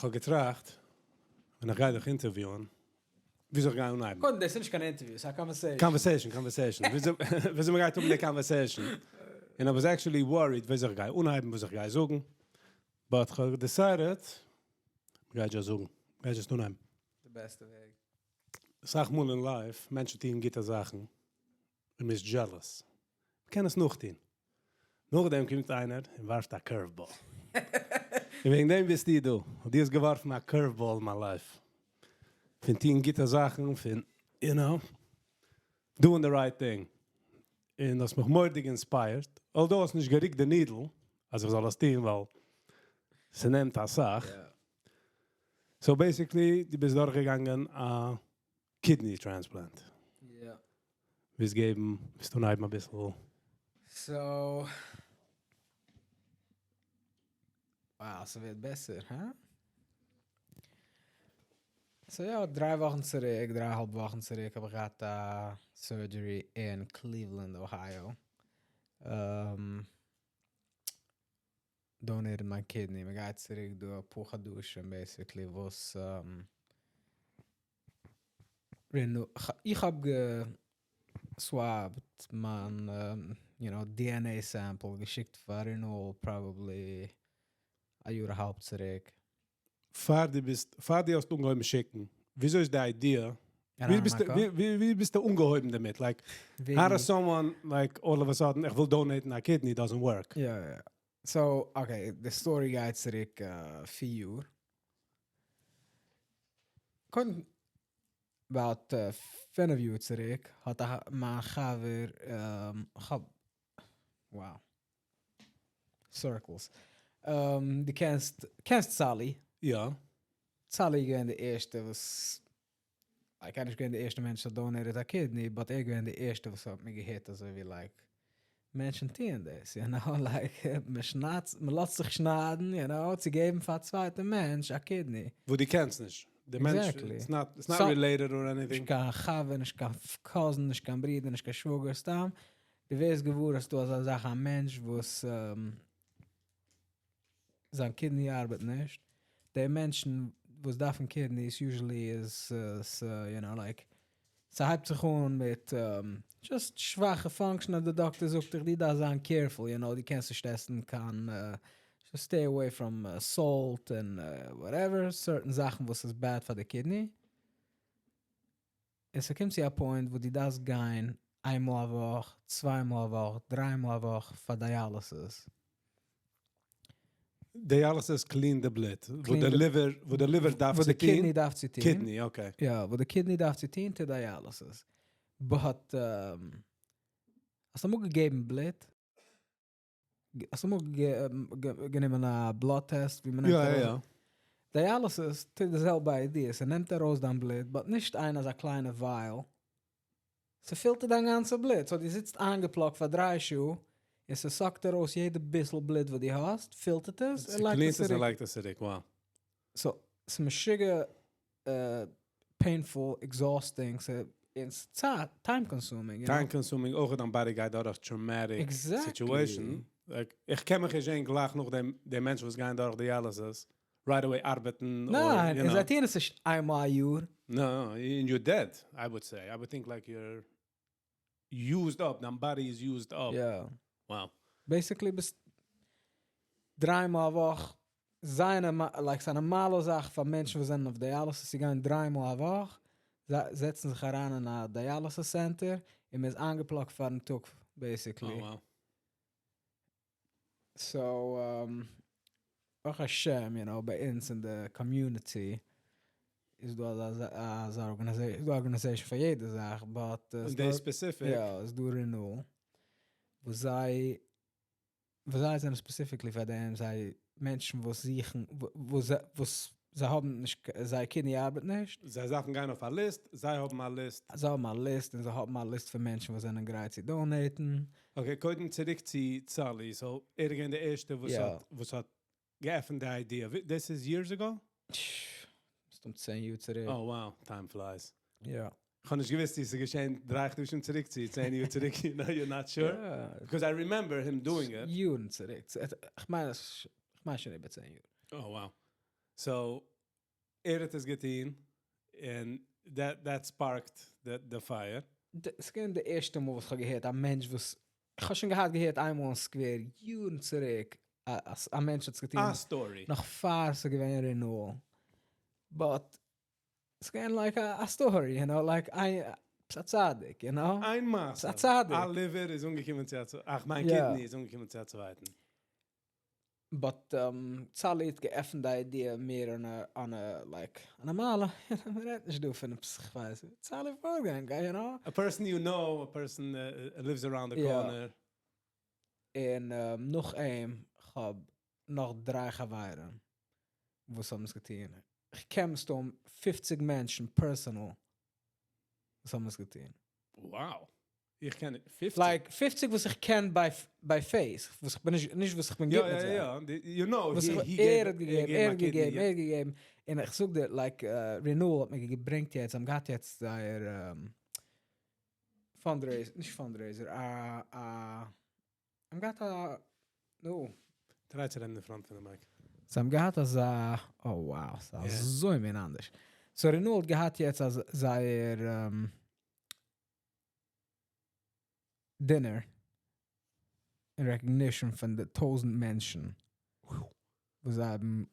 איך האב געטראכט, ווען איך גיי דיך אינטערוויוען, וויאזוי איך גיי אנהייבן. קודם, דאס איז נישט קיין אינטערוויו, ס'איז א conversation. Conversation, conversation. וויאזוי מ'גייט האבן די conversation. און I was actually worried וויאזוי איך גיי אנהייבן, וואס איך גיי זאגן. But איך האב decided, מ'גייט just זאגן. מ'גייט just אנהייבן. די בעסטע וועג. אסאך מאל אין life, מענטשן טוען גוטע זאכן, און מ'איז jealous. מ'קען עס נאכטון. נאכדעם קומט איינער און ווארפט א curveball. און וועגן דעם ביסטו דא. דו האסט געווארפן א curveball אין מיין life. פון טון גוטע זאכן, פון, you know, doing the right thing. און דאס האט מיך מורא'דיג inspired. Although האסט נישט גערוקט די needle, אז איך זאל עס טון, ווייל ס'נעמט אסאך. So basically, דו ביסט דורכגעגאנגען א kidney transplant. Yeah. ווילסט געבן, ווילסט אנהייבן אביסל? So, wow, ס'ווערט בעסער, הא? So יא, 3 וואכן צוריק, 3.5 וואכן צוריק, האב איך געהאט א surgery אין Cleveland, Ohio. Donated מיין kidney. מ'גייט צוריק דא אפאר חדשים, basically, וואס איך האב גע-swabbed מיין DNA sample, געשיקט פאר renewal probably א יאר א האלב צוריק. פאר דו האסט אנגעהויבן שיקן, וויאזוי איז די idea? ווי ביסטו אנגעהויבן דערמיט? Like, how does someone, like, all of a sudden, איך וויל donate ן א kidney, doesn't work? Yeah. So, okay, די story גייט צוריק 4 יאר. קודם, about 5 יאר צוריק, האט מיין חבר, wow, circles. דו קענסט Sally? יא. Sally איז געווען די ערשטע וואס, like, ער איז געווען די ערשטע מענטש וואס donated א kidney, but ער איז געווען די ערשטע וואס האט מיר געהערט אזוי ווי, like, מענטשן טוען דאס, like, מען שניידט, מען לאזט זיך שניידן, צו געבן פאר א צווייטן מענטש א kidney. וואו דו קענסט נישט. די מענטש, it's not related or anything. נישט קיין חבר, נישט קיין cousin, נישט קיין ברודער, נישט קיין שוואגער, סתם. דו ווערסט געוואר, אז דא אזא זאך, א מענטש, וואס זיין kidney ארבעט נישט. די מענטשן, וואס דארפן kidneys, usually איז, like, ס'הייבט זיך אן מיט just שוואכע function, און דער דאקטער זאגט דיר, דו דארפסט זיין careful, דו קענסט נישט עסן קיין, just stay away from salt and whatever, certain זאכן, וואס איז bad פאר די kidney. און ס'קומט צו א point, וואו דו דארפסט גיין איינמאל א וואך, צוויי מאל א וואך, דריי מאל א וואך פאר dialysis. Dialysis clean די בלוט. וואו די liver, וואו די liver דארף וואו צו די טון. Kidney דארף צו טון. Kidney, okay. יא, וואו די kidney דארף צו טון, טוט dialysis. But, האסט אמאל געגעבן בלוט? האסט אמאל גענומען א blood test, ווי מען נעמט ארויס? יא. Dialysis טוט די זעלבע idea. ס'נעמט ארויס דיין בלוט, but נישט איין אזא קליינע vial. ס'פילטערט דיין גאנצע בלוט. So, דו זיצט איינגעפלאגט פאר 3 שעה, און ס'suck ט ארויס יעדע ביסל בלוט, וואס דו האסט, פילטערט עס, און לייגט עס ס'clean ט עס און צוריק. לייגט עס צוריק, wow. So, ס'איז משוגע, painful, exhausting, it's time consuming, you know? Time consuming, אויך דיין body גייט דורך traumatic situation. Like, איך קען מיך נישט זען גלייך נאך דעם, די מענטשן, וואס גייען דורך dialysis, right away ארבעטן or, ניין, you און know. זיי טוען עס נישט איינמאל א יאר. No, and you're dead, I would say. I would think like you're used up, דיין body is used up. Yeah. Wow. Basically, ביסט דריי מאל א וואך, זיינע, like, ס'איז א נארמאלע זאך פאר מענטשן, וואס זענען אויף dialysis, זיי גייען דריי מאל א וואך, זיי זעצן זיך אריין אין א dialysis center און מ'איז איינגעפלאגט פאר'ן טאג, basically. Oh, wow. So, ברוך השם, ביי אונז אין די community איז דא אזא organization, איז דא organization פאר יעדע זאך, but אין די specific. יא, איז דא Renewal, וואס זיי זענען specifically פאר דעם, זיי מענטשן וואס זוכן, וואס זיי האבן נישט, זייער kidney ארבעט נישט. זיי דארפן גיין אויף א list, זיי האבן א list. זיי האבן א list און זיי האבן א list פון מענטשן, וואס זענען גרייט צו donate ן. Okay, קודם צוריק צו Sally. So, ער איז געווען דער ערשטער, וואס האט, וואס האט געעפנט די idea. This is years ago? מסתם 10 יאר צוריק. Oh, wow, time flies. Yeah. איך האב נישט געוואוסט, איז עס געשען 3 חדשים צוריק, צו 10 יאר צוריק, you're not sure? Yeah. Because I remember him doing it. יארן צוריק. איך מיין, איך מיין שוין איבער 10 יאר. Oh, wow. So, ער האט עס געטון, און that that sparked the fire. ס'איז געווען די ערשטע מאל וואס כ'האב געהערט א מענטש וואס, כ'האב שוין געהאט געהערט איינמאל אין סקווער יארן צוריק אז א מענטש האט עס געטון. א story. נאך פאר ס'איז געווען Renewal. But ס'איז געווען like א story, you know, like א צדיק, you know. איין מעשה. א צדיק. א liver איז אנגעקומען צו א צווייטן, איך מיין kidney איז אנגעקומען צו א צווייטן. But צאלי האט געעפנט די idea מער אן א אן א like א נארמאלע, מ'רעדט נישט דא פון עפעס כ'ווייס, צאלי פארגאנג, you know. A person you know, a person lives around the corner. און נאך אים, כ'האב נאך דריי חברים וואס האבן עס געטון. כ'קען מסתם 50 מענטשן personal וואס האבן עס געטון. Wow. איך קען 50? Like 50 וואס איך קען ביי face, וואס איך בין נישט, נישט וואס איך בין גוט מיט זיי. יא, יא, יא, you know, וואס he ער gave, האט געגעבן, ער האט געגעבן, ער האט געגעבן. און איך זאג דיר, like, Renewal האט מיר געברענגט יעצט, זיי האבן געהאט יעצט זייער fundraiser, נישט fundraiser, א, א, האבן געהאט א, נו. Try צו רעדן in front פון די mic. זיי האבן געהאט אזא, oh wow, ס'איז אזוי מין אנדערש. So Renewal האט געהאט יעצט אז זייער dinner in recognition פון די 1000 מענטשן וואס זיי האבן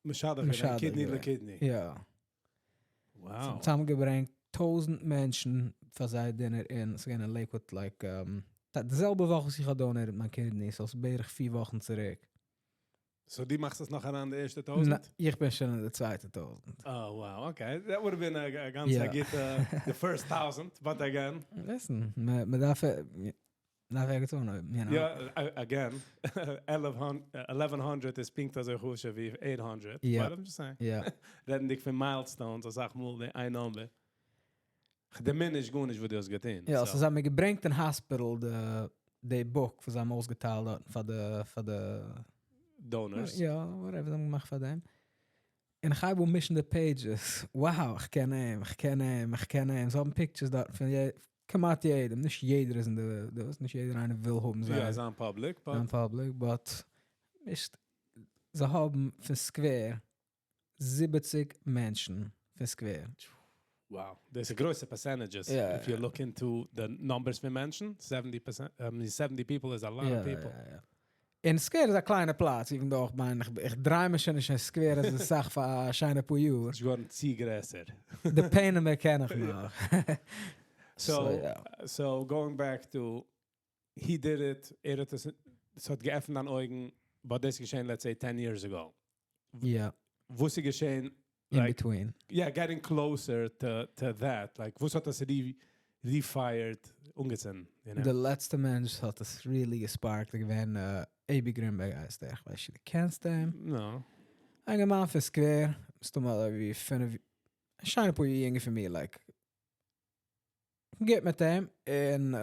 משדך געווען, kidney ל kidney. יא. Wow. צוזאמגעברענגט 1000 מענטשן פאר זייער dinner אין, ס'איז געווען אין Lakewood, like, די זעלבע וואך וואס איך האב donated מיין kidney, so ס'איז בערך 4 וואכן צוריק. So דו מאכסט עס נאך אריין די ערשטע 1000? איך בין שוין אין די צווייטע 1000. Oh, wow, okay. That would have been a גאנץ א גוטע, the first 1000, but again. Listen, מ'דארף דארף ערגעץ אנהויבן, you know. יא, again, 1100 איז פונקט אזוי חשוב ווי 800. But I'm just saying. רעדנדיג פון milestones, אסאך מאל די איין number. כ'דערמאן גארנישט וואס דו האסט געטון. יא, so זיי האבן מיר געברענגט אין hospital די book, וואס זיי האבן אויסגעטיילט דארט פאר די, פאר די Donors. יא, whatever, זיי האבן געמאכט פאר דעם. און איך הייב אן מישן די pages. Wow, איך קען אים, איך קען אים, איך קען אים. זיי האבן pictures דארט פון כמעט יעדעם. נישט יעדער איז אין די, דאס, נישט יעדער איינער וויל האבן זיי. יא, זיין public, but זיין public, but נישט, זיי האבן פון סקווער 70 מענטשן פון סקווער. Wow, דאס איז גרויסע percentages. If you look into the numbers פון מענטשן, 70%, I mean, 70 people is a lot of people. יא, יא, יא. און סקווער איז א קליינע פלאץ, even though איך מיין, איך דריי מיך שוין נישט אין סקווער, אזא סאך פאר א שיינע פאר יאר. ס'איז געווארן צו גרעסער. די pain קען איך נאך. So, so going back to, he did it, ער האט עס, עס האט געעפנט דיין אויגן, but דאס איז געשען, let's say, 10 years ago. וואס איז געשען, In like, between. Yeah, getting closer to that. Like, וואס האט עס refired, אנגעצינדן, you know? די לעצטע מענטש האט עס really גע sparked, געווען Abi Greenberg הייסט ער. איך ווייס נישט, דו קענסט אים? No. א יונגערמאן פון סקווער, מסתמא ווי פינף, א שיינע פאר יאר יונגער פון מיר, like, גוט מיט אים, און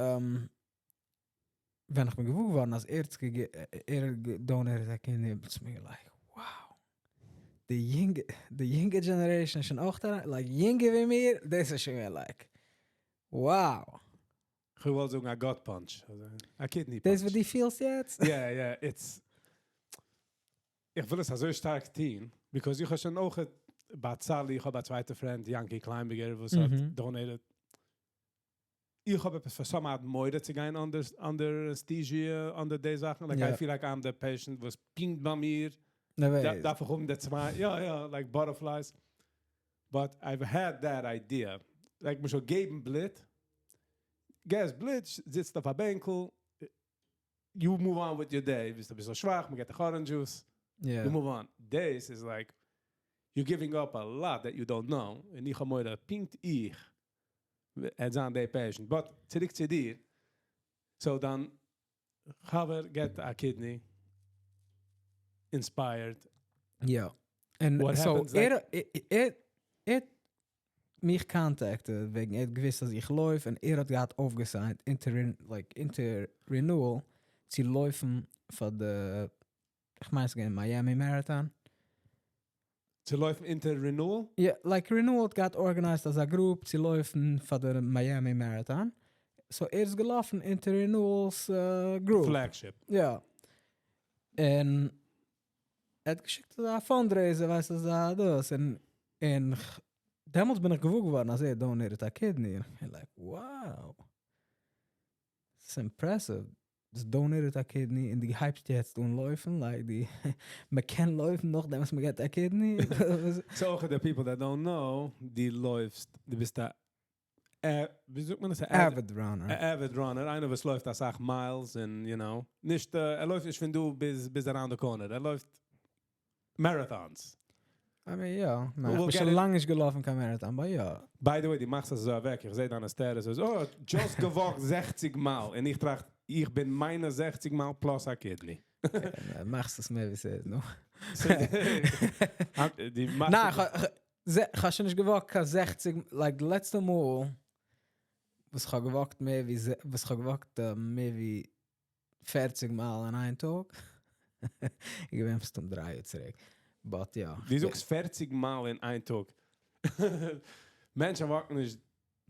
ווען איך בין געוואר געווארן, אז ער האט ער האט גע donated א kidney, איז מיר like, wow. די יונגע, די יונגע generation איז שוין אויך דא, like, יונגער ווי מיר, דאס איז שוין like, wow. איך וויל זאגן, א gut punch. א kidney punch. דאס וואס דו פילסט יעצט? Yeah, yeah, it's... איך וויל עס אזוי שטארק טון, because איך האב שוין אויך ביי צאלי, איך האב א צווייטע friend, Yanky Kleinberger, וואס האט donated. איך האב עפעס פאר some odd מורא צו גיין under anesthesia, under די זאכן. Like, I feel like I'm the patient, וואס פונקט ביי מיר. Nervös. דארף איך האבן די צוויי, יא, יא, like butterflies. But I've had that idea. Like, מ'זאל געבן בלוט. געבסט בלוט, זיצט אויף א בענקל, you move on with your day. ביסט א ביסל שוואך, מ'געט דיך orange juice. You move on. This is like, you're giving up a lot that you don't know. און איך האב מורא, פונקט איך, וועט זיין די patient. But, צוריק צו דיר. So דיין חבר get a kidney, inspired. Yeah. And What so happens, ער, like ער, ער מיך contacted וועגן ער האט געוואוסט אז איך לויף און ער האט געהאט אויפגע signed אונטער, like, אונטער Renewal צו לויפן פאר די, איך מיין, עס איז געווען Miami Marathon. צו לויפן אונטער Renewal? Yeah, like Renewal האט געהאט organized as a group צו לויפן פאר די Miami Marathon. So ער איז געלאפן אונטער Renewal's group. Flagship. Yeah. און האט געשיקט א fundraiser, ווייסט אזא דאס, און און דעמאלטס בין איך געוואר געווארן אז ער donated א kidney. און איך בין like, wow. It's impressive. דאס donated א kidney און דו הייבסט יעצט אן לויפן, like די, מ'קען לויפן נאכדעם וואס מ'געט א kidney. So אויך the people that don't know, דו לויפסט, דו ביסט א, ווי זאגט מען עס? Avid runner. Avid runner, איינער וואס לויפט אסאך miles און, נישט, ער לויפט נישט פון דא ביז around the corner, ער לויפט marathons. I mean, יא. ניין, איך בין שוין לאנג נישט געלאפן קיין marathon, but יא. By the way, דו מאכסט עס אזוי אוועק, איך זע דיינע status, oh, just גע walked 60 מייל, און איך טראכט, איך בין מיינע 60 מייל plus א kidney. מאכסט עס מער ווי ס'איז, נו. דו מאכסט ניין, איך האב שוין נישט גע walked קיין 60, like, די לעצטע מאל, וואס איך האב גע walked מער ווי, וואס איך האב גע walked מער ווי 40 מייל אין איין טאג. איך געווען מסתם 3 יאר צוריק. But יא. דו זאגסט 40 מייל אין איין טאג. מענטשן walkן נישט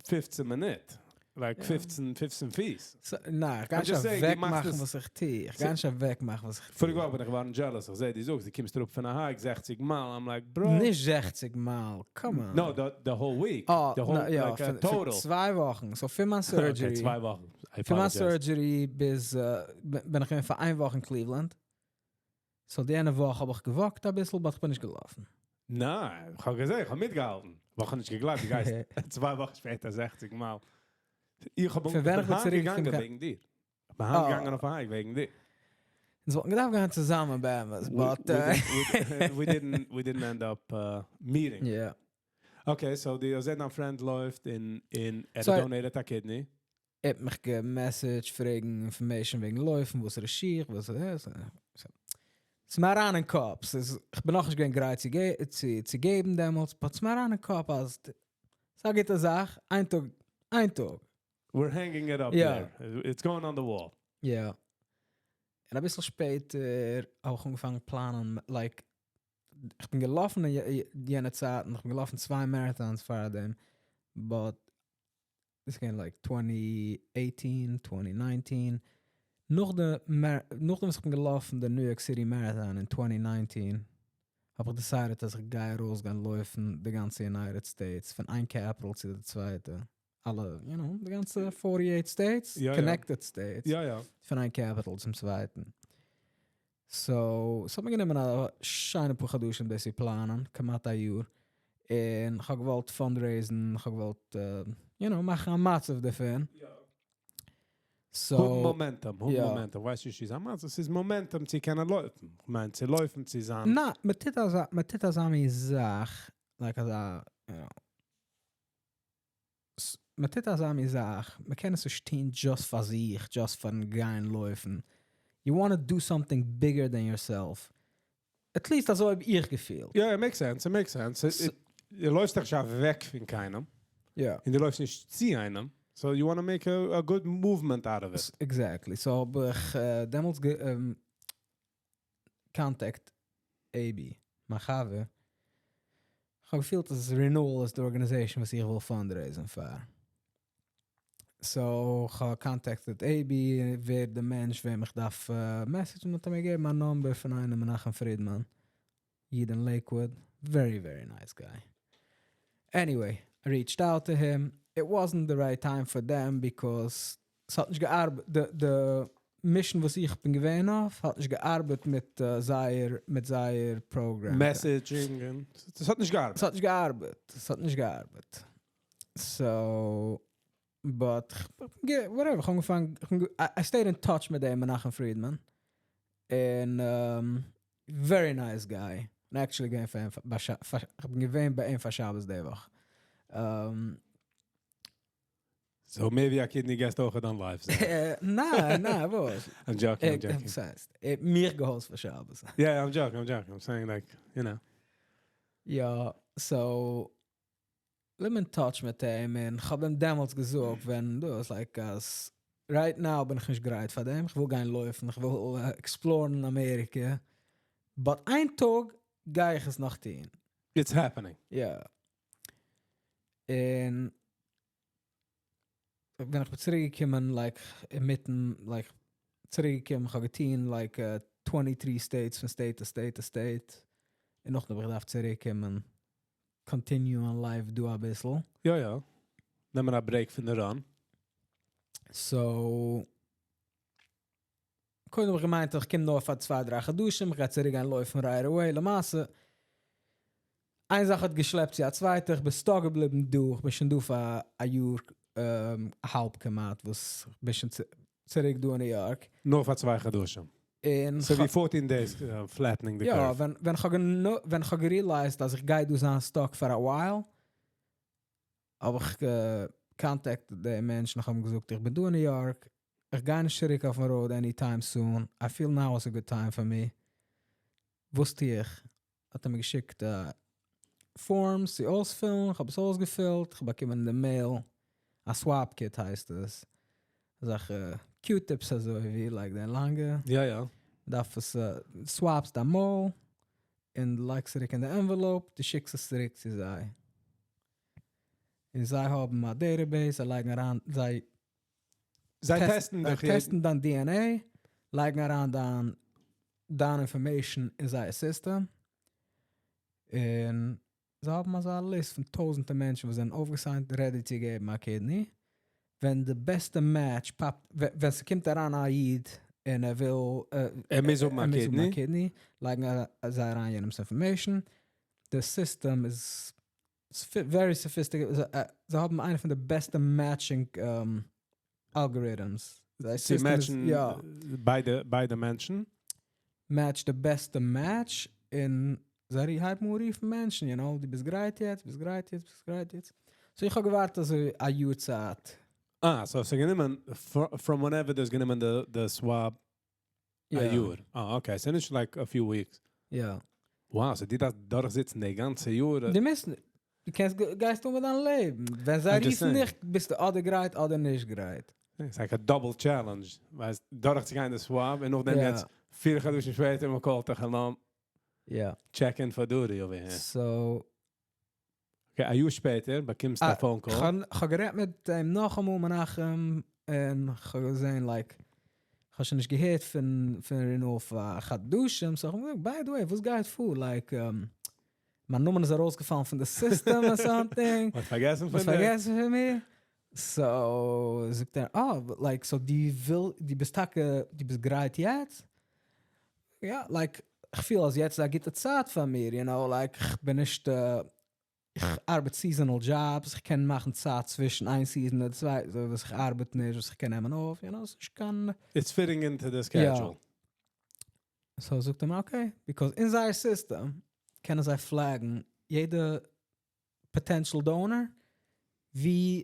15 מינוט. Like 15 פיס. ניין, איך גיי נישט אוועקמאכן וואס איך טו. איך גיי נישט אוועקמאכן וואס איך טו. פאריגע וואך בין איך געווארן jealous. איך זע, דו זאגסט, דו קומסט אראפ פון א hike 60 מייל. I'm like, bro. נישט 60 מייל, come on. No, the whole week. Oh, The whole, no, יא, like, total. פון 2 וואכן. So פון מיין surgery. Okay, 2 וואכן. I פון מיין apologize. surgery ביז, בין איך געווען פאר איין וואך אין Cleveland. So די איינע וואך האב איך גע walked א ביסל, but איך בין נישט געלאפן. ניין, איך האב געזען, איך האב מיטגעהאלטן. אבער איך האב נישט געגלייבט, דו גייסט 2 וואכן שפעטער 60 מייל. איך האב פון ווען איך בין היינט צוריקגעקומען געגאנגען וועגן דיר. איך בין היינט געגאנגען אויף א hike וועגן דיר. אונז וואלטן געדארפט גיין צוזאמען באמת, but We didn't end up meeting. Yeah. Okay, so די זען דיין friend לויפט אין ער So donated א kidney. ער האט מיך גע messaged, פרעגן information וועגן לויפן, וואס איז די שיך, וואס איז דאס. So, ס'איז מיר אריין אין קאפ. ס'איז, איך בין נאך נישט געווען גרייט צו געבן דעמאלטס, but ס'איז מיר אריין אין קאפ אז ס'איז א גוטע זאך, איין טאג, איין טאג. We're hanging it up there. It's going on the wall. Yeah. און א ביסל שפעטער האב איך אנגעפאנגען פלאנען, like, איך בין געלאפן אין יענע צייטן, איך בין געלאפן צוויי marathons פאר דעם, but דאס געווען like 2018, 2019. נאכדעם וואס איך בין געלאפן די New York City Marathon אין 2019, האב איך decided אז איך גיי ארויסגיין לויפן די גאנצע United States, פון איין capital צו די צווייטע. אלע, די גאנצע 48 states, יא. connected states. יא. פון איין capital צום צווייטן. So, עס האט מיר גענומען א שיינע פאר חדשים דאס צו פלאנען, כמעט א יאר. און איך האב געוואלט fundraisen, איך האב געוואלט מאכן א מצב דערפון. So, האבן momentum, האבן יא. momentum. ווייסט דו, ס'איז א מצב, עס איז momentum צו קענען לויפן. איך מיין, צו לויפן, צו זיין. נא, מ'טוט אזא מין זאך, like אזא, מ'טוט אזא מין זאך, מ'קען עס נישט טון just פאר זיך, just פארן גיין לויפן. You want to do something bigger than yourself. At least אזוי האב איך געפילט. Yeah, it makes sense, it makes sense. דו לויפסט דאך נישט אוועק פון קיינעם. און דו לויפסט נישט צו איינעם. So you want to make a good movement out of it. Exactly. So האב איך דעמאלטס contact AB, מיין חבר. איך האב געפילט אז Renewal איז די organization וואס איך וויל fundraisen פאר. So איך האב contacted AB, ווער דער מענטש, וועם איך דארף message, און האט ער מיר געגעבן א number פון איינעם מנחם פרידמאן. איד אין Lakewood. Very, very nice guy. Anyway, I reached out to him. It wasn't the right time for them because עס האט נישט געארבעט, the mission וואס איך בין געווען אויף, האט נישט געארבעט מיט זייער program. Messaging און עס האט נישט געארבעט. עס האט נישט געארבעט. עס האט נישט געארבעט. So, but, whatever, איך האב אנגעפאנגען, איך בין I stayed in touch מיט דעם מנחם פרידמאן. And very nice guy. And actually געווען פאר אים ביי איך בין געווען ביי אים פאר שבת די וואך. So maybe א kidney גייסטו אויך דאן live זיין. ניין, וואס? I'm joking, I'm joking. וואס הייסט? ער האט מיך גע host פאר שבת. Yeah, I'm joking, I'm joking. I'm saying like, you know. Ja, so בלייב אין touch מיט אים און איך האב אים דעמאלטס געזאגט, ווען דו האסט like אז right now בין איך נישט גרייט פאר דעם, איך וויל גיין לויפן, איך וויל exploren אמעריקע. But איין טאג גיי איך עס נאך טון. It's happening. Yeah. און ווען איך בין צוריקגעקומען, like, אינמיטן, like, צוריקגעקומען, איך האב געטון, like, 23 states פון state to state to state, און נאכדעם האב איך געדארפט צוריק קומען continue on life דא אביסל. יא יא. נעמען א break פון די run. So קודם האב איך געמיינט איך קום נאר פאר צוויי דריי חדשים, איך גיי צוריק גיין לויפן right away, למעשה איין זאך האט געשלעפט צו א צווייטע, איך בין stuck געבליבן דא, איך בין שוין דא פאר א יאר האלב כמעט וואס איך בין שוין צוריק דא אין ניו יארק. נאר פאר צוויי חדשים. און So ווי 14 days flattening the יא, curve. ווען איך האב גע realized אז איך גיי דא זיין stuck פאר א while, האב איך contacted די מענטשן, איך האב אים געזאגט איך בין דא אין ניו יארק, איך גיי נישט צוריק אויפן road anytime soon, I feel now is a good time for me. וואס טו איך? האט ער מיר געשיקט forms צו אויספילן, איך האב עס אויסגעפילט, איך האב באקומען אין די mail א swab kit הייסט עס, אזעלכע Q-tips אזוי ווי like די לאנגע. יא יא. דארף עס swab סט דיין מויל און לייגסט צוריק אין די envelope, דו שיקסט עס צוריק צו זיי. און זיי האבן א database, זיי לייגן אריין, זיי זיי טעסטן זיי טעסטן דיין DNA, לייגן אריין דיין information אין זייער סיסטעם, און זיי האבן אזא list פון טויזענטער מענטשן וואס זענען אויפגע signed ready צו געבן א kidney, ווען די בעסטע match popped, ווען ס'קומט אריין א איד און ער וויל, ער מוז האבן א kidney, kidney, לייגן זיי אריין יענעמ'ס information, די סיסטעם איז very sophisticated, זיי האבן איינע פון די בעסטע matching algorithms. צו match ן ביידע מענטשן? Match די בעסטע match, און זיי הייבן אן רופן מענטשן, you know, דו ביסט גרייט יעצט, ביסט גרייט יעצט, ביסט גרייט יעצט. So איך האב געווארט אזוי א יאר צייט. אה, so ס'איז גענומען from whenever דו האסט גענומען די swab א יאר. אה, okay, ס'איז נישט like a few weeks. יא. Wow, so דו דארפסט דורכזיצן די גאנצע יאר. דו מוזט נישט. דו קענסט גייסט אן מיט דיין לעבן. ווען זיי רופן דיך ביסטו אדער גרייט אדער נישט גרייט. ס'איז like א double challenge, ווייסט, דורכצוגיין די swab און נאכדעם יעצט פיר חדשים שפעטער מען call ט דיך אן. יא. Check in for duty over here. So. Okay, א יאר שפעטער באקומסטו א phone call. כ'האב גערעדט מיט אים נאכאמאל מנחם, און כ'האב געזען like, כ'האב שוין נישט געהערט פון Renewal פאר חדשים, so כ'האב געזאגט by the way וואס גייט פאר, like מיין נאמען איז ארויסגעפאלן פון די סיסטעם or something? מ'האט פארגעסן פון דיר? מ'האט פארגעסן פון מיר? So זאגט ער אה, like so דו וויל, דו ביסט טאקע, דו ביסט גרייט יעצט? יא, like כ'פיל אז יעצט איז א גוטע צייט פאר מיר, you know, like כ'בין נישט, איך ארבעט seasonal jobs, איך קען מאכן צייט צווישן איין season און די צווייטע, אזוי וואס איך ארבעט נישט, וואס איך קען נעמען off, you know, ס'איז נישט קיין. It's fitting into the schedule. יא. So זאגט ער מיר okay, because אין זייער סיסטעם קענען זיי flag ן יעדע potential donor ווי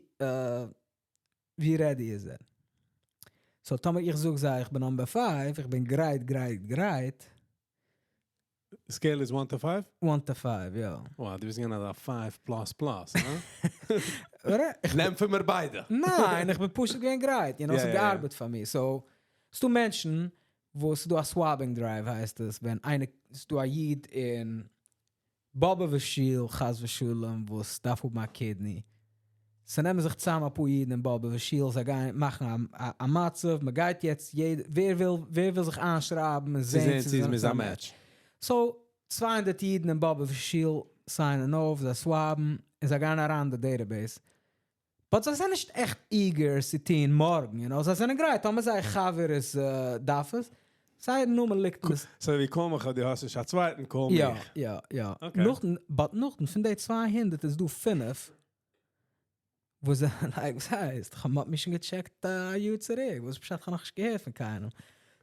ווי ready איז ער. So טאמער איך זאג זיי איך בין number five, איך בין גרייט גרייט גרייט. Scale איז one to five? One to five, יא. Wow, דו ביסט געווען אזא five plus plus, הא? נעם פון מיר ביידע. ניין, איך בין פשוט געווען גרייט, you know, ס'האט געארבעט פאר מיר. So, ס'דא מענטשן וואס ס'דא א swabbing drive הייסט עס, ווען איינער, ס'דא א איד אין באבוב'ע שול חס ושלום וואס דארף האבן א kidney, ס'נעמען זיך צוזאם אפאר אידן אין באבוב'ע שול, זיי גייען מאכן א מצב, מ'גייט יעצט יעדער, ווער וויל ווער וויל זיך איינשרייבן און זען צו ס'איז א match. So 200 אידן אין באבוב'ע שול sign ען אויף, זיי swab ן, און זיי גייען אריין אין די database. But זיי זענען נישט עכט eager עס צו טון מארגן, you know, זיי זענען גרייט טאמער זייער חבר איז דארף עס, זייער נאמען ליגט אין די. סאו ווי קום איך אז דו האסט נישט א צווייטן call מיך. יא יא יא. נאכדעם, but נאכדעם פון די 200 איז דא פינף וואס זענען like וואס הייסט? כ'האב מ'האט מיר שוין געטשעקט א יאר צוריק, וואס פשט כ'האב נאכנישט געהערט פון קיינעם?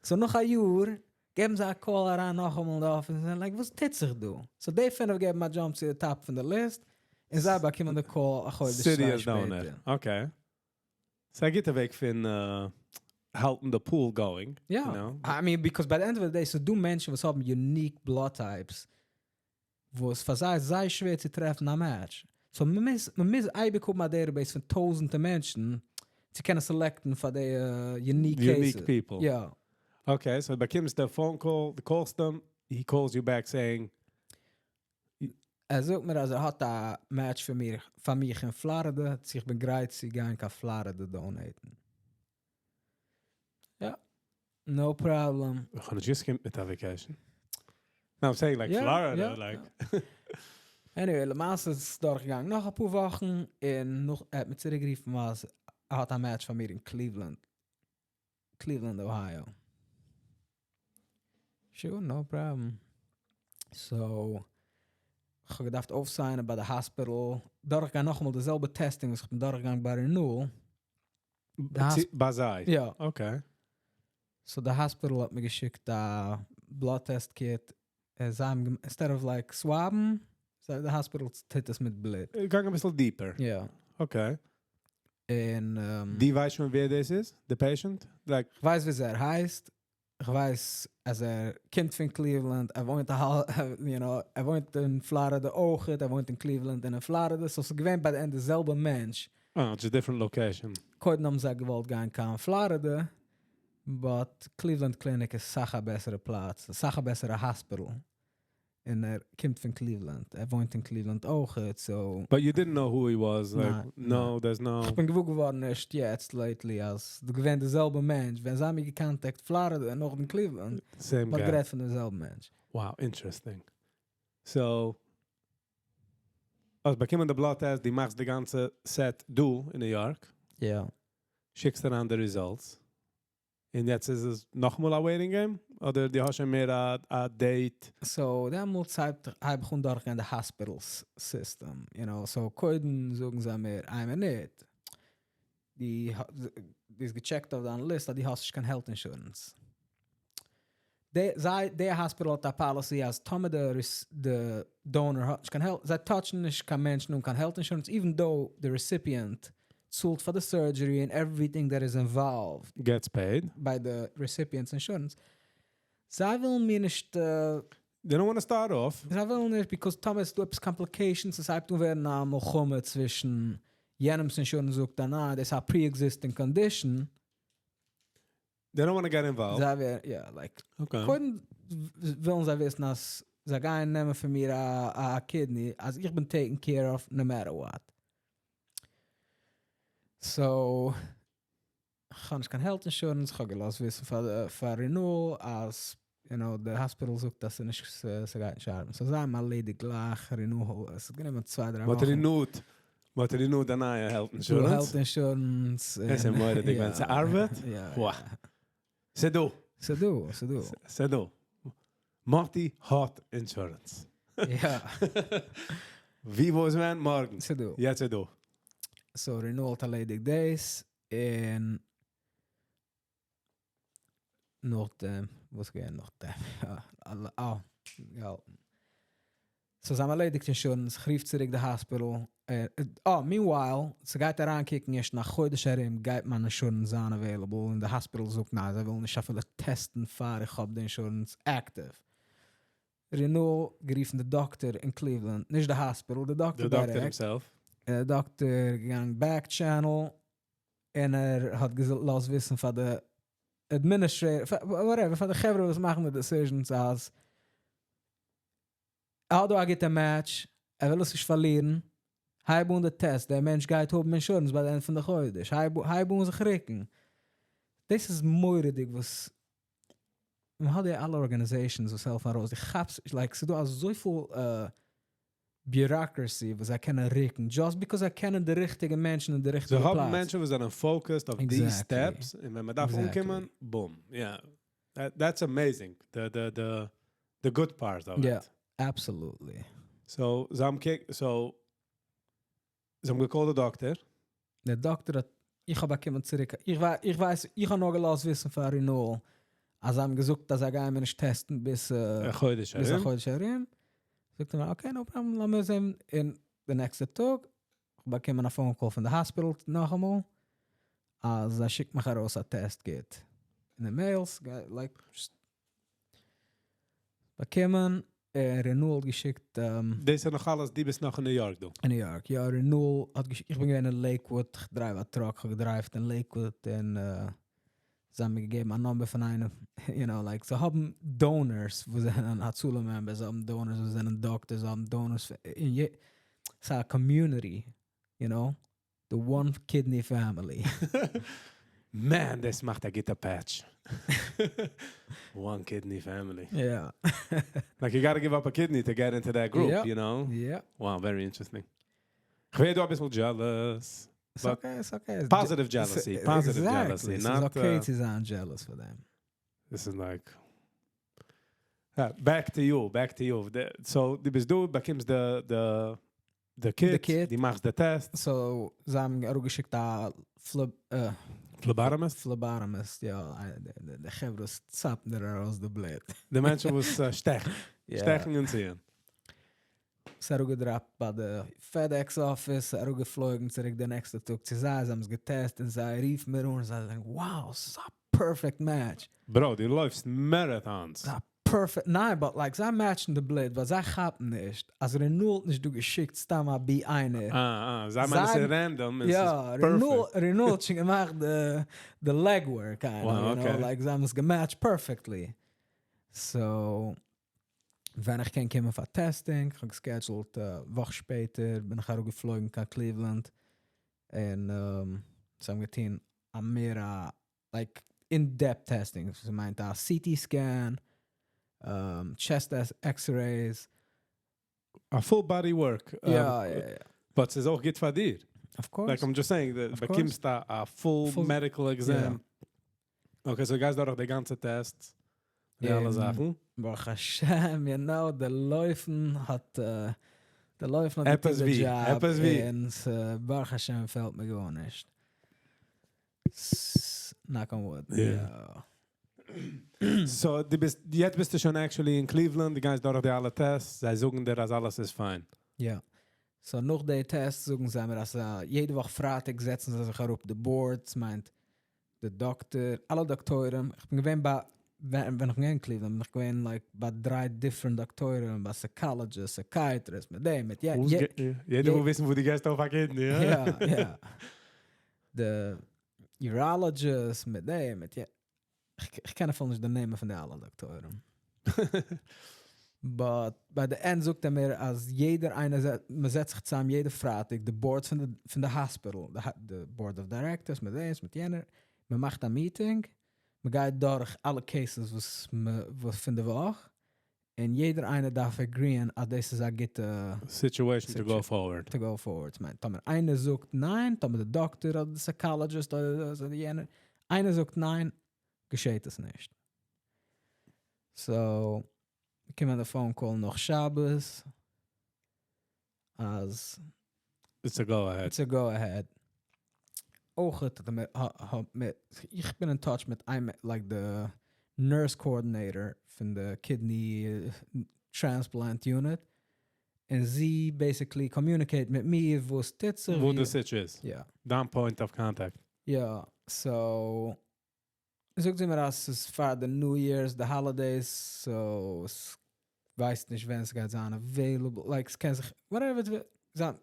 So נאך א יאר געבן זיי א call אריין נאכאמאל אין די אפיס און זענען like וואס טוט זיך דא? So די פינף געבן א jump צו די top פון די list, און זיי באקומען די call א חודש צוויי שפעטער. Okay. ס'איז א גוטע וועג פון האלטן די pool going. יא. I mean because by the end of the day ס'איז דא מענטשן וואס האבן unique blood types וואס פאר זיי איז זייער שווער צו טרעפן א match. So מ'מוז מ'מוז אייביג האבן א database פון טויזענטער מענטשן צו קענען select ן פאר די unique cases. Unique people. יא. Okay, so באקומסט די phone call, דו call סט אים, he calls you back saying. ער זאגט מיר אז ער האט א match פאר מיר פאר מיך אין פלארידע, צו איך בין גרייט צו גיין קיין פלארידע donate ן. יא. No problem. איך האב נישט געוואוסט ס'קומט מיט א vacation. No, I'm saying like Florida, like. Anyway, למעשה איז עס דורכגעגאנגען נאך אפאר וואכן, און נאך, ער האט מיר צוריקגערופן אז ער האט א match פאר מיר אין Cleveland. Cleveland, Ohio. Sure, no problem. So, איך האב געדארפט אויפסיינען ביי די hospital, דורכגיין נאכאמאל די זעלבע testing וואס איך בין דורכגעגאנגען ביי Renewal. די ביי זיי? יא. Okay. So די hospital האט מיר געשיקט א blood test kit. זיי האבן, instead of like swab'ן, so די hospital טוט עס מיט בלוט. גאנג א ביסל deeper. יא. Okay. און דו ווייסט שוין ווער דאס איז? The patient? Like איך ווייס ווי ער הייסט. איך ווייס אז ער קומט פון Cleveland. ער וואוינט, ער וואוינט אין Florida אויך. ער וואוינט אין Cleveland און אין Florida. So ס'איז געווען ביי די ענדע זעלבע מענטש. Oh, it's a different location. קודם האבן זיי געוואלט גיין קיין Florida, but Cleveland Clinic איז אסאך א בעסערע פלאץ, אסאך א בעסערע hospital. און ער קומט פון Cleveland. ער וואוינט אין Cleveland אויך, so But you didn't know who he was, like, ניין. no, there's no איך בין געוואר געווארן ערשט יעצט lately, אז ס'איז געווען דער זעלבער מענטש. ווען זיי האבן מיך גע-contact Florida און נאך אין Cleveland, Same מ'האט guy. גערעדט פון דעם זעלבן מענטש. Wow, interesting. So, האסט באקומען די blood test, דו מאכסט די גאנצע set דא אין New York. יא. שיקסט אריין די results. און יעצט איז עס נאכאמאל א waiting game? אדער דו האסט שוין מער א date? So, דעמאלטס הייב איך אן דורכגיין די hospitals system. So, קודם זאגן זיי מיר, איין מינוט. דו ביסט גע-checkט אויף דיין list, אז דו האסט נישט קיין health insurance. די hospital האט א policy, אז טאמער די donor האט נישט קיין health, זיי touch'ן נישט קיין מענטשן אן קיין health insurance, even though the recipient צאלט for the surgery and everything that is involved Gets paid. by the recipient's insurance. זיי ווילן מיר נישט They don't want to start off. זיי ווילן נישט, because טאמער ס'איז דא עפעס complications, עס הייבט אן ווערן א מלחמה צווישן יענעמ'ס insurance זאגט דאן, אה, דאס איז א pre-existing condition. They don't want to get involved. זיי ווער, yeah, like, קודם ווילן זיי וויסן, אז זיי גייען נעמען פון מיר א kidney, אז איך בין taken care of no matter what. So, איך האב נישט קיין health insurance, איך האב געלאזט וויסן פאר Renewal, אז, the hospital זאגט, אז ס'נישט, ס'גייט נישט ארבעטן. So, זיי האבן ערלעדיגט גלייך Renewal, עס האט גענומען 2, 3 What וואכן. renewed? What renewed די נייע health insurance? Health insurance. עס איז מורא'דיג, ווען ס'ארבעט. יא. Wow. ס'דא. ס'דא, ס'דא. ס'דא. מאטי האט insurance. יא. ווי וואס ווען מארגן? ס'דא. יעצט ס'דא. So Renewal האט ערלעדיגט דאס און נאכדעם, וואס גייט נאכדעם? יא, אלע, אה, יא. So זיי האבן ערלעדיגט insurance, איך רוף צוריק די hospital. Oh, meanwhile, ס'גייט אריינקוקן, ערשט נאך חודש ארום גייט מיין insurance זיין available און די hospital זאגט, ניין, זיי ווילן נישט אפילו test'ן פאר איך האב די insurance active. Renewal גערופן די דאקטער אין Cleveland, נישט די hospital, די דאקטער The doctor direct. himself. דער דאקטער געגאנגען back channel און ער האט געלאזט וויסן פאר די administrator, פאר whatever, פאר די חברה וואס מאכן די decisions אז ער האט דא א גוטע match, ער וויל עס נישט פארלירן, הייב אן די test, דער מענטש גייט האבן insurance ביי די ענדע פון די חודש, הייב אן זיך רוקן. דאס איז מורא'דיג וואס מען האט די אלע organizations וואס העלפן ארויס. איך כאפ, like, ס'איז דא אזויפיל bureaucracy וואס זיי קענען רוקן, just because זיי קענען די ריכטיגע מענטשן אין די ריכטיגע זיי האבן פלאץ. מענטשן וואס זענען focused אויף these steps און ווען מען דארף אנקומען, boom. Yeah. That's amazing. The good part of Yeah, it. absolutely. So, זיי האבן so, זיי האבן גע-callט די דאקטער. דער דאקטער האט, איך האב באקומען צוריק, איך ווייס, איך האב נאר געלאזט וויסן פאר Renewal, אז זיי האבן געזאגט, אז זיי גייען מיר נישט test'ן ביז א חודש ביז א ארום. חודש ארום. זאגט ער מיר, okay, no problem, לאמיר זען אין די נעקסטע טאג. איך באקום א phone call פון די hospital נאכאמאל. אז ער שיקט מיך ארויס א test kit. אין די mails, like, just באקומען, Renewal האט געשיקט, דאס איז נאך אלעס, דו ביסט נאך אין New York, דו. אין New York, יא, Renewal האט געשיקט, איך בין געווען אין Lakewood, איך drive א truck, איך האב גע-drive'ט אין Lakewood, און זיי האבן מיר געגעבן א number פון איינעם, like, זיי האבן donors, וואס זענען הצלה members, זיי האבן donors, וואס זענען doctors, זיי האבן donors, ס'איז א community, the one kidney family. Man, דאס מאכט א גוטע patch. One kidney family. Like, you gotta give up a kidney to get into that group, you know? Yeah. Wow, very interesting. איך ווער דא א ביסל jealous. It's But okay, it's okay. It's positive jealousy, positive jealousy, It's not, okay to זיין jealous for them. This is like back to you, back to you. So דו ביסט דא, באקומסט the kit, The kit. דו מאכסט the test. So, זיי האבן אראפגעשיקט א Phlebotomist? Phlebotomist, יא, די חברה צאפן דיר ארויס די בלוט. די מענטשן וואס שטעכן. שטעכן און ציען. ס'איז אראפגעדראפט ביי די FedEx office, אראפגעפלויגן צוריק די נעקסטע טאג צו זיי, זיי האבן עס געטעסט און זיי רופן מיר אן, זיי זאגן, "Wow, ס'איז א perfect match." Bro, דו לויפסט marathons. ס'איז א perfect, ניין, but like, זיי matchן די בלוט, ווייל זיי כאפן נישט, אז רענול האט נישט דא געשיקט סתם אבי איינער. אה, אה, זיי מיינען עס איז random, עס יא, איז perfect. רענול האט שוין געמאכט די legwork, kind of, you know, like, זיי האבן עס געmatched perfectly. So, ווען איך קען קומען פאר testing, איך האב געscheduled א וואך שפעטער, בין איך אראפגעפלויגן קיין Cleveland, און זיי האבן געטון א מער א, like, in-depth testing, דאס מיינט א CT scan, chest x-rays. A full body work. יא. But ס'איז אויך גוט פאר דיר. Of course. Like, I'm just saying, that Of course. באקומסט א full Full medical exam. Okay, so גייסט דורך די גאנצע test, די אלע זאכן. ברוך השם, you know, די לויפן האט, די לויפן האט עפעס געטון די ווי, job עפעס ווי. און ברוך השם פעלט מיר גארנישט. Knock on wood. Yeah. Yeah. So, דו ביסט, יעצט ביסטו שוין actually אין Cleveland, דו גייסט דורך די אלע tests, זיי זאגן דיר, אז אלעס איז fine. Yeah. So, נאך די test זאגן זיי מיר, אז יעדע וואך פרייטאג זעצן זיי זיך אראפ, די boards, מיינט, די דאקטער, אלע דאקטוירים. איך בין געווען ביי, ווען איך בין געווען אין Cleveland, בין איך געווען like, ביי דריי different דאקטוירים, ביי psychologist, psychiatrist, מיט דעם, מיט וואס יעדער וויל וויסן, וואו דו גייסט אויף א kidney, יא? יא. The urologist, מיט דעם, מיט איך קען אפילו נישט די נעמען פון די אלע דאקטוירים. But by the end זאגט ער מיר, אז יעדער איינער מען זעצט זיך צוזאם יעדע פרייטאג, the board פון די hospital, the board of directors, מיט דעם, מיט יענער, מען מאכט א meeting, מען גייט דורך אלע cases וואס פון די וואך, און יעדער איינער דארף agree'ען, אז דאס איז א גוטע situation to go forward. To go forward. מיינט, טאמער איינער זאגט ניין, טאמער דער דאקטער אדער דער psychologist אדער יענער, איינער זאגט ניין, געשעט עס נישט. So, קומט די phone call נאך שבת, אז It's a go ahead. It's a go ahead. אויך האט ער מיר, האט מיר, איך בין in touch מיט איינעם, like the nurse coordinator פון די kidney transplant unit. און זי basically communicate מיט מיר, וואס טוט זיך. וואו די sitch איז. Yeah. דיין point of contact. Yeah, so זאגט זי מיר, אז עס איז פאר the New Year's, the holidays, so עס ווייסט נישט, ווען עס גייט זיין available, like, עס קען זיך, whatever it will, זיין.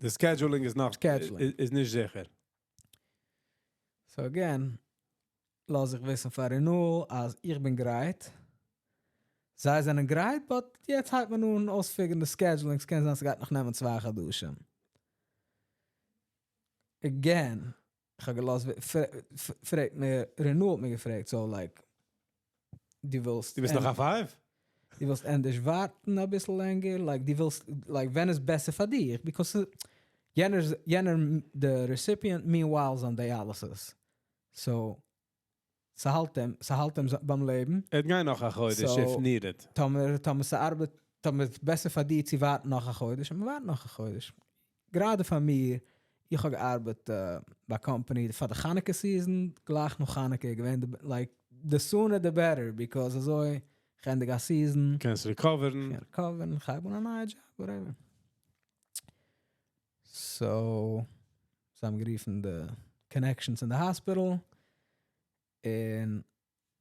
The scheduling is not Scheduling. איז נישט זיכער. So again, לאז איך וויסן פאר רענול, אז איך בין גרייט. זיי זענען גרייט, but יעצט הייבט מען אן אויסfigure'ן the scheduling, עס קען זיין, עס גייט נאך נעמען 2 חדשים. Again, איך האב געלאזט, פרעגט מיר, רענול האט מיר געפרעגט, so like, דו ווילסט דו ביסט נאך א 5? דו ווילסט ענדערש ווארטן א ביסל לענגער, like, דו ווילסט, like, ווען איז בעסער פאר דיר? Because יענער, the recipient, meanwhile, is on dialysis. So, ס'האלט אים, ס'האלט אים ביים לעבן. עס גייט נאך א חודש, So, if needed. טאמער ס'ארבעט, טאמער איז בעסער פאר דיר צו ווארטן נאך א חודש, מען ווארט נאך א חודש. גראדע פאר מיר, איך האב געארבעט ביי company פאר די חנוכה season, גלייך נאך חנוכה, געווען, like, the sooner the better, because אזוי, איך ענדיג א season. קענסט recover'ן. קען recover'ן, איך האב א נייע job, whatever. So, זיי האבן גערופן the connections in the hospital, און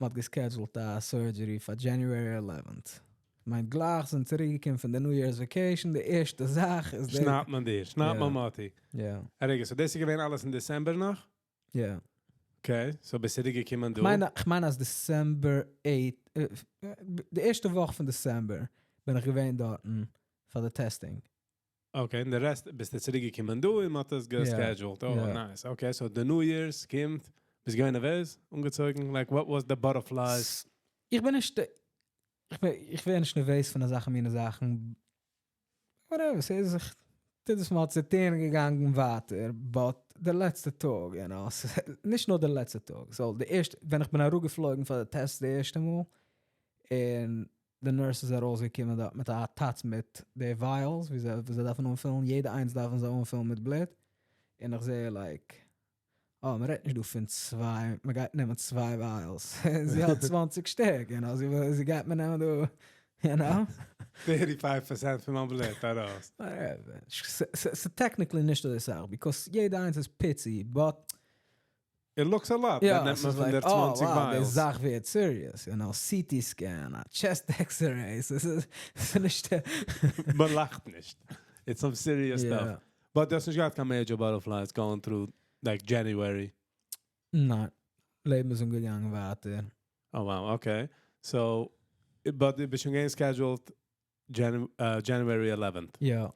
מ'האט געschedule'ט א surgery פאר January 11th. מיין גלייך זענען צוריקגעקומען פון די New Year's vacation, די ערשטע זאך איז דער שניידט מען דיר, שניידט מען מאטי. Yeah. רגע, so דאס איז געווען אלעס אין December נאך? Yeah. Okay, so ביסט דו געקומען דא? איך מיין אז December 8, די ערשטע וואך פון December, בין איך געווען דארט פאר די testing. Okay, און די rest ביסטו צוריקגעקומען דא און מ'האט עס גע scheduled. Oh, nice. Okay, so the New Year's קומט. ביסט געווען נערוועז? אנגעצויגן? Like, what was the butterflies? איך בין נישט, איך בין, איך ווער נישט נערוועז פון אזעלכע מינע זאכן. Whatever, ס'איז זיך, דאס מאל צו טון געגאנגען ווייטער, but די לעצטע טאג, נישט נאר די לעצטע טאג, so די ערשטע, ווען איך בין אראפגעפלויגן פאר די test די ערשטע מאל, און די nurse איז ארויסגעקומען דארט מיט א טאץ מיט די vials, ווי זיי דארפן אנפילן, יעדע איינס דארפן זיי אנפילן מיט בלוט, און איך זע, like, oh, מען רעדט נישט דא פון צוויי, מען גייט נעמען צוויי vials. זי האט 20 שטיק, זי גייט מיר נעמען דא, you know? 35% פון מיין בלוט ארויס. ס'איז technically נישט אזוי סאך, because יעדע איינס איז פיצי, but It looks a lot, ווען נעמט מען פון דער 20 wow, די vials. זאך ווערט serious, CT scan, א chest x-ray, ס'איז נישט מען לאכט נישט. It's some serious stuff. But דו האסט נישט געהאט קיין major butterflies going through like January? ניין, לעבן איז אנגעגאנגען ווייטער. Oh wow, okay. So, but דו ביסט שוין געווען scheduled January 11th. יא.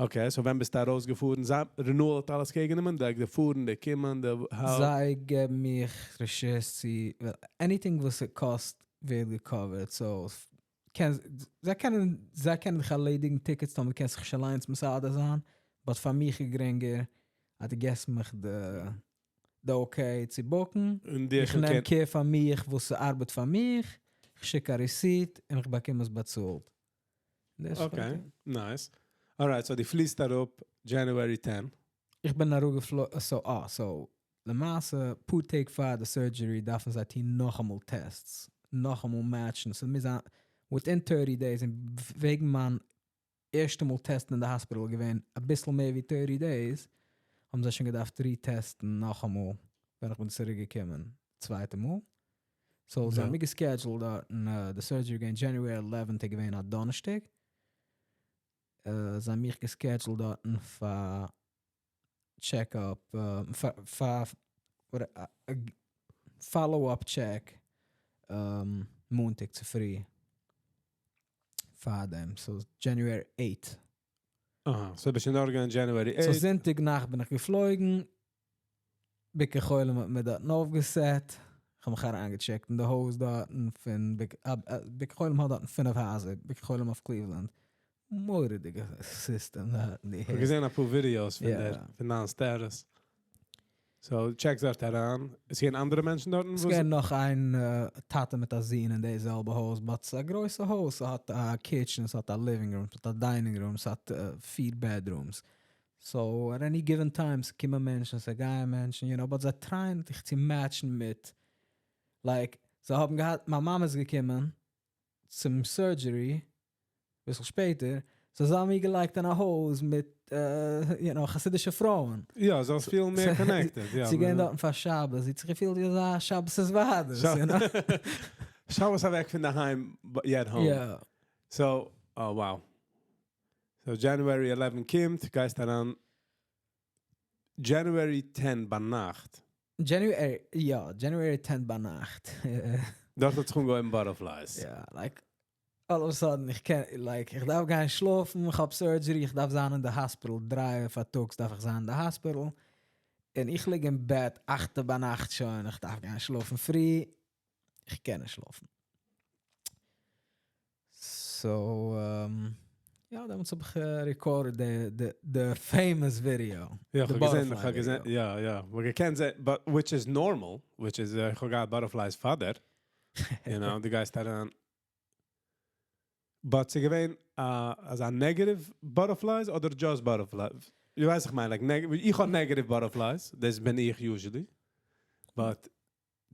Okay, so ווען ביסטו ארויסגעפארן? זיי, Renewal האט אלעס care גענומען? Like די פארן, די קומען, די how? זיי געבן מיך רשות צו, anything וואס עס קאסט ווערט גע covered, so קען, זיי קענען דיך ערלעדיגן tickets, טאמער דו קענסט זיך נישט אליינס מסדר זיין, but פאר מיך איז גרינגער, אז דו געבסט מיך די okay צו book ן. און די איך נעם care פאר מיך, וואס ארבעט פאר מיך, איך שיק א receipt און איך באקום עס באצאלט. דאס איז Okay, פארטיג. Nice. Alright, so דו פליסט אראפ January 10. איך בין אראפגעפלויגן, so, למעשה, פאר טעג פאר די surgery דארפן זיי טון נאכאמאל tests, נאכאמאל match ן. So מיר זענען within 30 days, און וועגן מיין ערשטע מאל test ן אין די hospital געווען א ביסל מער ווי 30 days, האבן זיי שוין געדארפט retest ן נאכאמאל, ווען איך בין צוריקגעקומען, צווייטע מאל. So, זיי האבן מיר גע scheduled דארט, און די surgery געווען January 11th, געווען א דאנערשטאג. זיי האבן מיך גע scheduled דארט פאר check-up, פאר follow-up check, מאנטאג צופרי. פאר דעם, so January 8. אהא, so ביסט שוין דארט געווען January 8. So זונטאג נאכט בין איך געפלויגן, ביקור חולים האט מיר דארט אויפגע set. איך האב מיך אריינגע check ט אין די הויז דארט פון ביקור חולים האט דארט פינף הייזער, ביקור חולים of Cleveland. מורא'דיגע system דארט. איך האב געזען א פאר videos פון דער, פון דיין status. So, check סט דארט אריין. איז געווען אנדערע מענטשן דארט? עס געווען נאך איין טאטע מיט א זון אין די זעלבע הויז, but ס'איז א גרויסע הויז. עס האט א kitchen, עס האט א living room, עס האט א dining room, עס האט פיר bedrooms. So, at any given time, עס קומען מענטשן, עס גייען מענטשן, but זיי try ען דיך צו match ן מיט, like, זיי האבן געהאט, מיין מאמע איז געקומען צום surgery, ביסל שפעטער, so זיי האבן מיר געלייגט אין א הויז מיט חסידישע פרויען. יא, זאלסט פילן מער connected. יא. זי גייען דארט פאר שבת, זי האט זיך געפילט ווי אזא שבת התוועדות, you know. שבת אוועק פון דערהיים, but yet home. Yeah. So, oh wow. So January 11 קומט, גייסט אריין January 10 ביינאכט. January, יא, January 10 ביינאכט. דארט האט זיך אנגעהויבן butterflies. Yeah, like, all of a sudden, איך קען, like, איך דארף גיין שלאפן, איך האב surgery, איך דארף זיין אין די hospital, 3 פארטאגס דארף איך זיין אין די hospital. און איך ליג אין בעט, 8 ביינאכט שוין, איך דארף גיין שלאפן פרי. איך קען נישט שלאפן. So, יא, דעמאלטס האב איך recorded the famous video. יא, איך The האב געזען, butterfly איך האב געזען, video. יא. מיר געקענט זען, but which is normal, which is, איך האב געהאט butterflies פאר דיר. דו גייסט אריין. But ס'איז געווען, אזא negative butterflies אדער just butterflies? דו ווייסט, איך מיין, like, איך האב negative butterflies, דאס בין איך usually. But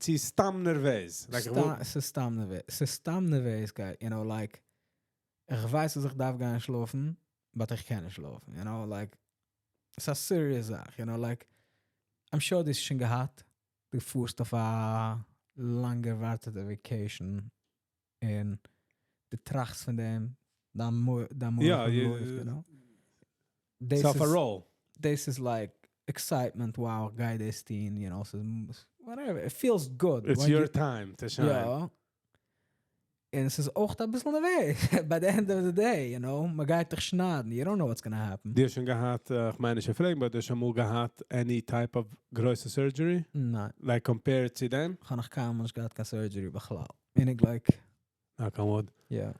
ס'איז סתם נערוועז. Like, איך וואלט ס'איז סתם נערוועז. ס'איז סתם נערוועזקייט, like, איך ווייס, אז איך דארף גיין שלאפן, but איך קען נישט שלאפן, like, ס'איז א serious זאך, like, I'm sure דאס שוין געהאט, דו פארסט אויף א לאנג ערווארטעטע vacation און דו טראכסט פון דעם, דיין מוח לויפט, you know? This This off a is roll. This is like excitement, wow, גיי דאס טון, so whatever, it feels good. It's when your you time to shine. יא. און עס איז אויך א ביסל נערוועז, by the end of the day, you know, מען גייט דיך שניידן, you don't know what's gonna happen. דו האסט שוין געהאט, איך מיין נישט צו פרעגן, but דו האסט שוין אמאל געהאט any type of גרויסע surgery? ניין. Like compared צו דעם? איך האב נאך קיינמאל נישט געהאט קיין surgery בכלל. Meaning like. Knock on wood. Yeah.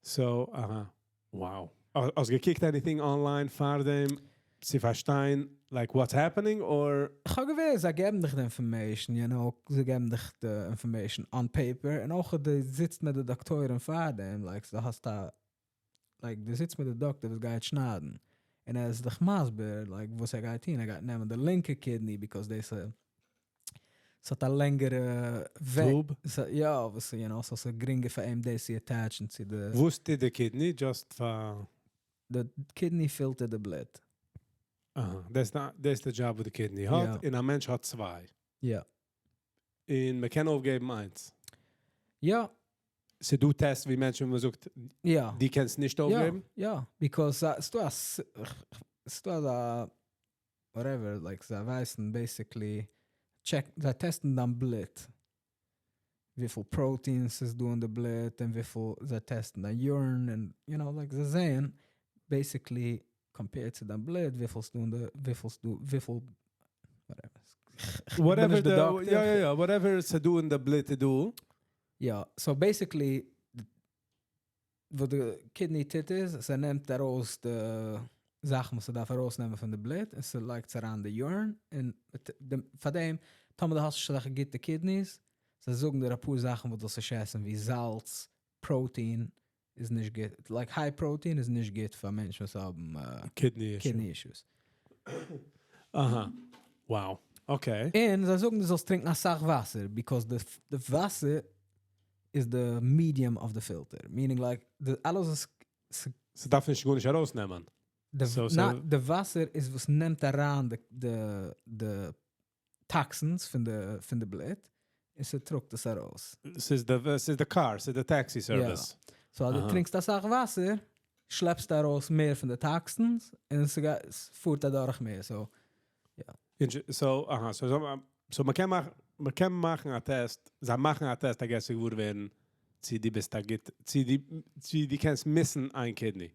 So, אהא. Wow. האסט געקוקט anything online פאר דעם צו פארשטיין like what's happening or? איך האב געוואוסט זיי געבן דיך די information, you know, זיי געבן דיך די information on paper, און אויך דו זיצט מיט די דאקטוירים פאר דעם, like דו האסט א, like דו זיצט מיט די דאקטער וואס גייט שניידן, און ער איז דיך מסביר like וואס ער גייט טון, ער גייט נעמען די לינקע kidney because דאס ס'האט א לענגערע וועג. יא, וואס you know, so ס'איז גרינגער פאר אים דאס צו attach ן צו די. וואס טוט די kidney? Just פאר. די kidney filter ט די בלוט. אהא, דאס איז די דזשאב וואס די kidney האט, און א מענטש האט צוויי. יא. און מ'קען אויפגעבן איינס. יא. ס'דא test ווי מענטשן וואס מ'זאגט יא. דו קענסט נישט אויפגעבן? יא, because ס'דא א ס'דא אזא whatever, like זיי ווייסן basically, check, זיי test ן דיין בלוט, וויפיל proteins ס'איז דא אין די בלוט, און וויפיל זיי test ן דיין urine, און you know, like זיי זעען basically compared צו דיין בלוט וויפיל ס'דא אין די, וויפיל ס'דא, וויפיל, whatever. Whatever די, יא יא יא, whatever ס'דא אין די בלוט איז דא. יא, so basically וואס די kidney טוט איז, ס'נעמט ארויס די זאכן וואס ס'דארף ארויסנעמען פון די בלוט, און ס'לייגט עס אריין אין די urine, און פאר דעם, טאמער דו האסט נישט אזעלכע גוטע kidneys, זיי זאגן דיר אפאר זאכן וואס דו זאלסט נישט עסן, ווי זאלץ, protein איז נישט גוט, like high protein איז נישט גוט פאר מענטשן וואס האבן kidney issues. אהא. Wow. Okay. און זיי זאגן דו זאלסט טרינקן אסאך וואסער, because די וואסער איז די medium of די filter, meaning like די אלעס וואס. ס'דארף נישט גארנישט ארויסנעמען. די וואסער איז וואס נעמט אריין די toxins פון די בלוט, און ס'טראגט עס ארויס. ס'איז די ס'איז די קאר, ס'איז די taxi service. יא. So אז דו טרינקסט אסאך וואסער, שלעפסטו ארויס מער פון די toxins, און ס'פארט אדורך מער, so יא. So אהא, so מ'קען מאכן, מ'קען מאכן א test, זיי מאכן א test I guess צו געוואר ווערן צו דו ביסט א גוט, צו דו צו דו קענסט miss ן איין kidney.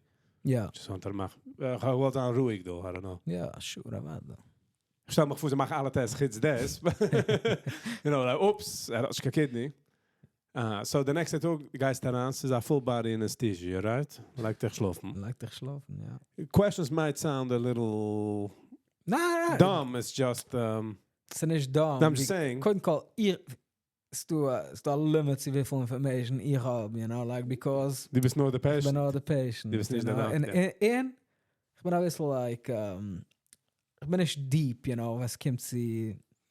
יא. Just want to מאכן, איך האב געוואלט זיין רואיג דא, I don't know. יא, sure, אוודאי. איך שטעל מיך פאר זיי מאכן אלע tests חוץ דאס. You know, like, oops, ער האט נישט קיין kidney. So די נעקסטע טאג גייסטו אריין, ס'איז א full body anesthesia, right? מ'לייגט דיך שלאפן. מ'לייגט דיך שלאפן, יא. Questions might sound a little ניין, dumb, it's just ס'איז נישט dumb. I'm just saying. קודם כל, איך, ס'דא א limit צו וויפיל information איך האב, you know, like because דו ביסט נאר די איך בין נאר די patient. דו ביסט נישט די דאקטער. און איך בין אביסל like, איך בין נישט deep, you know, ווען ס'קומט צו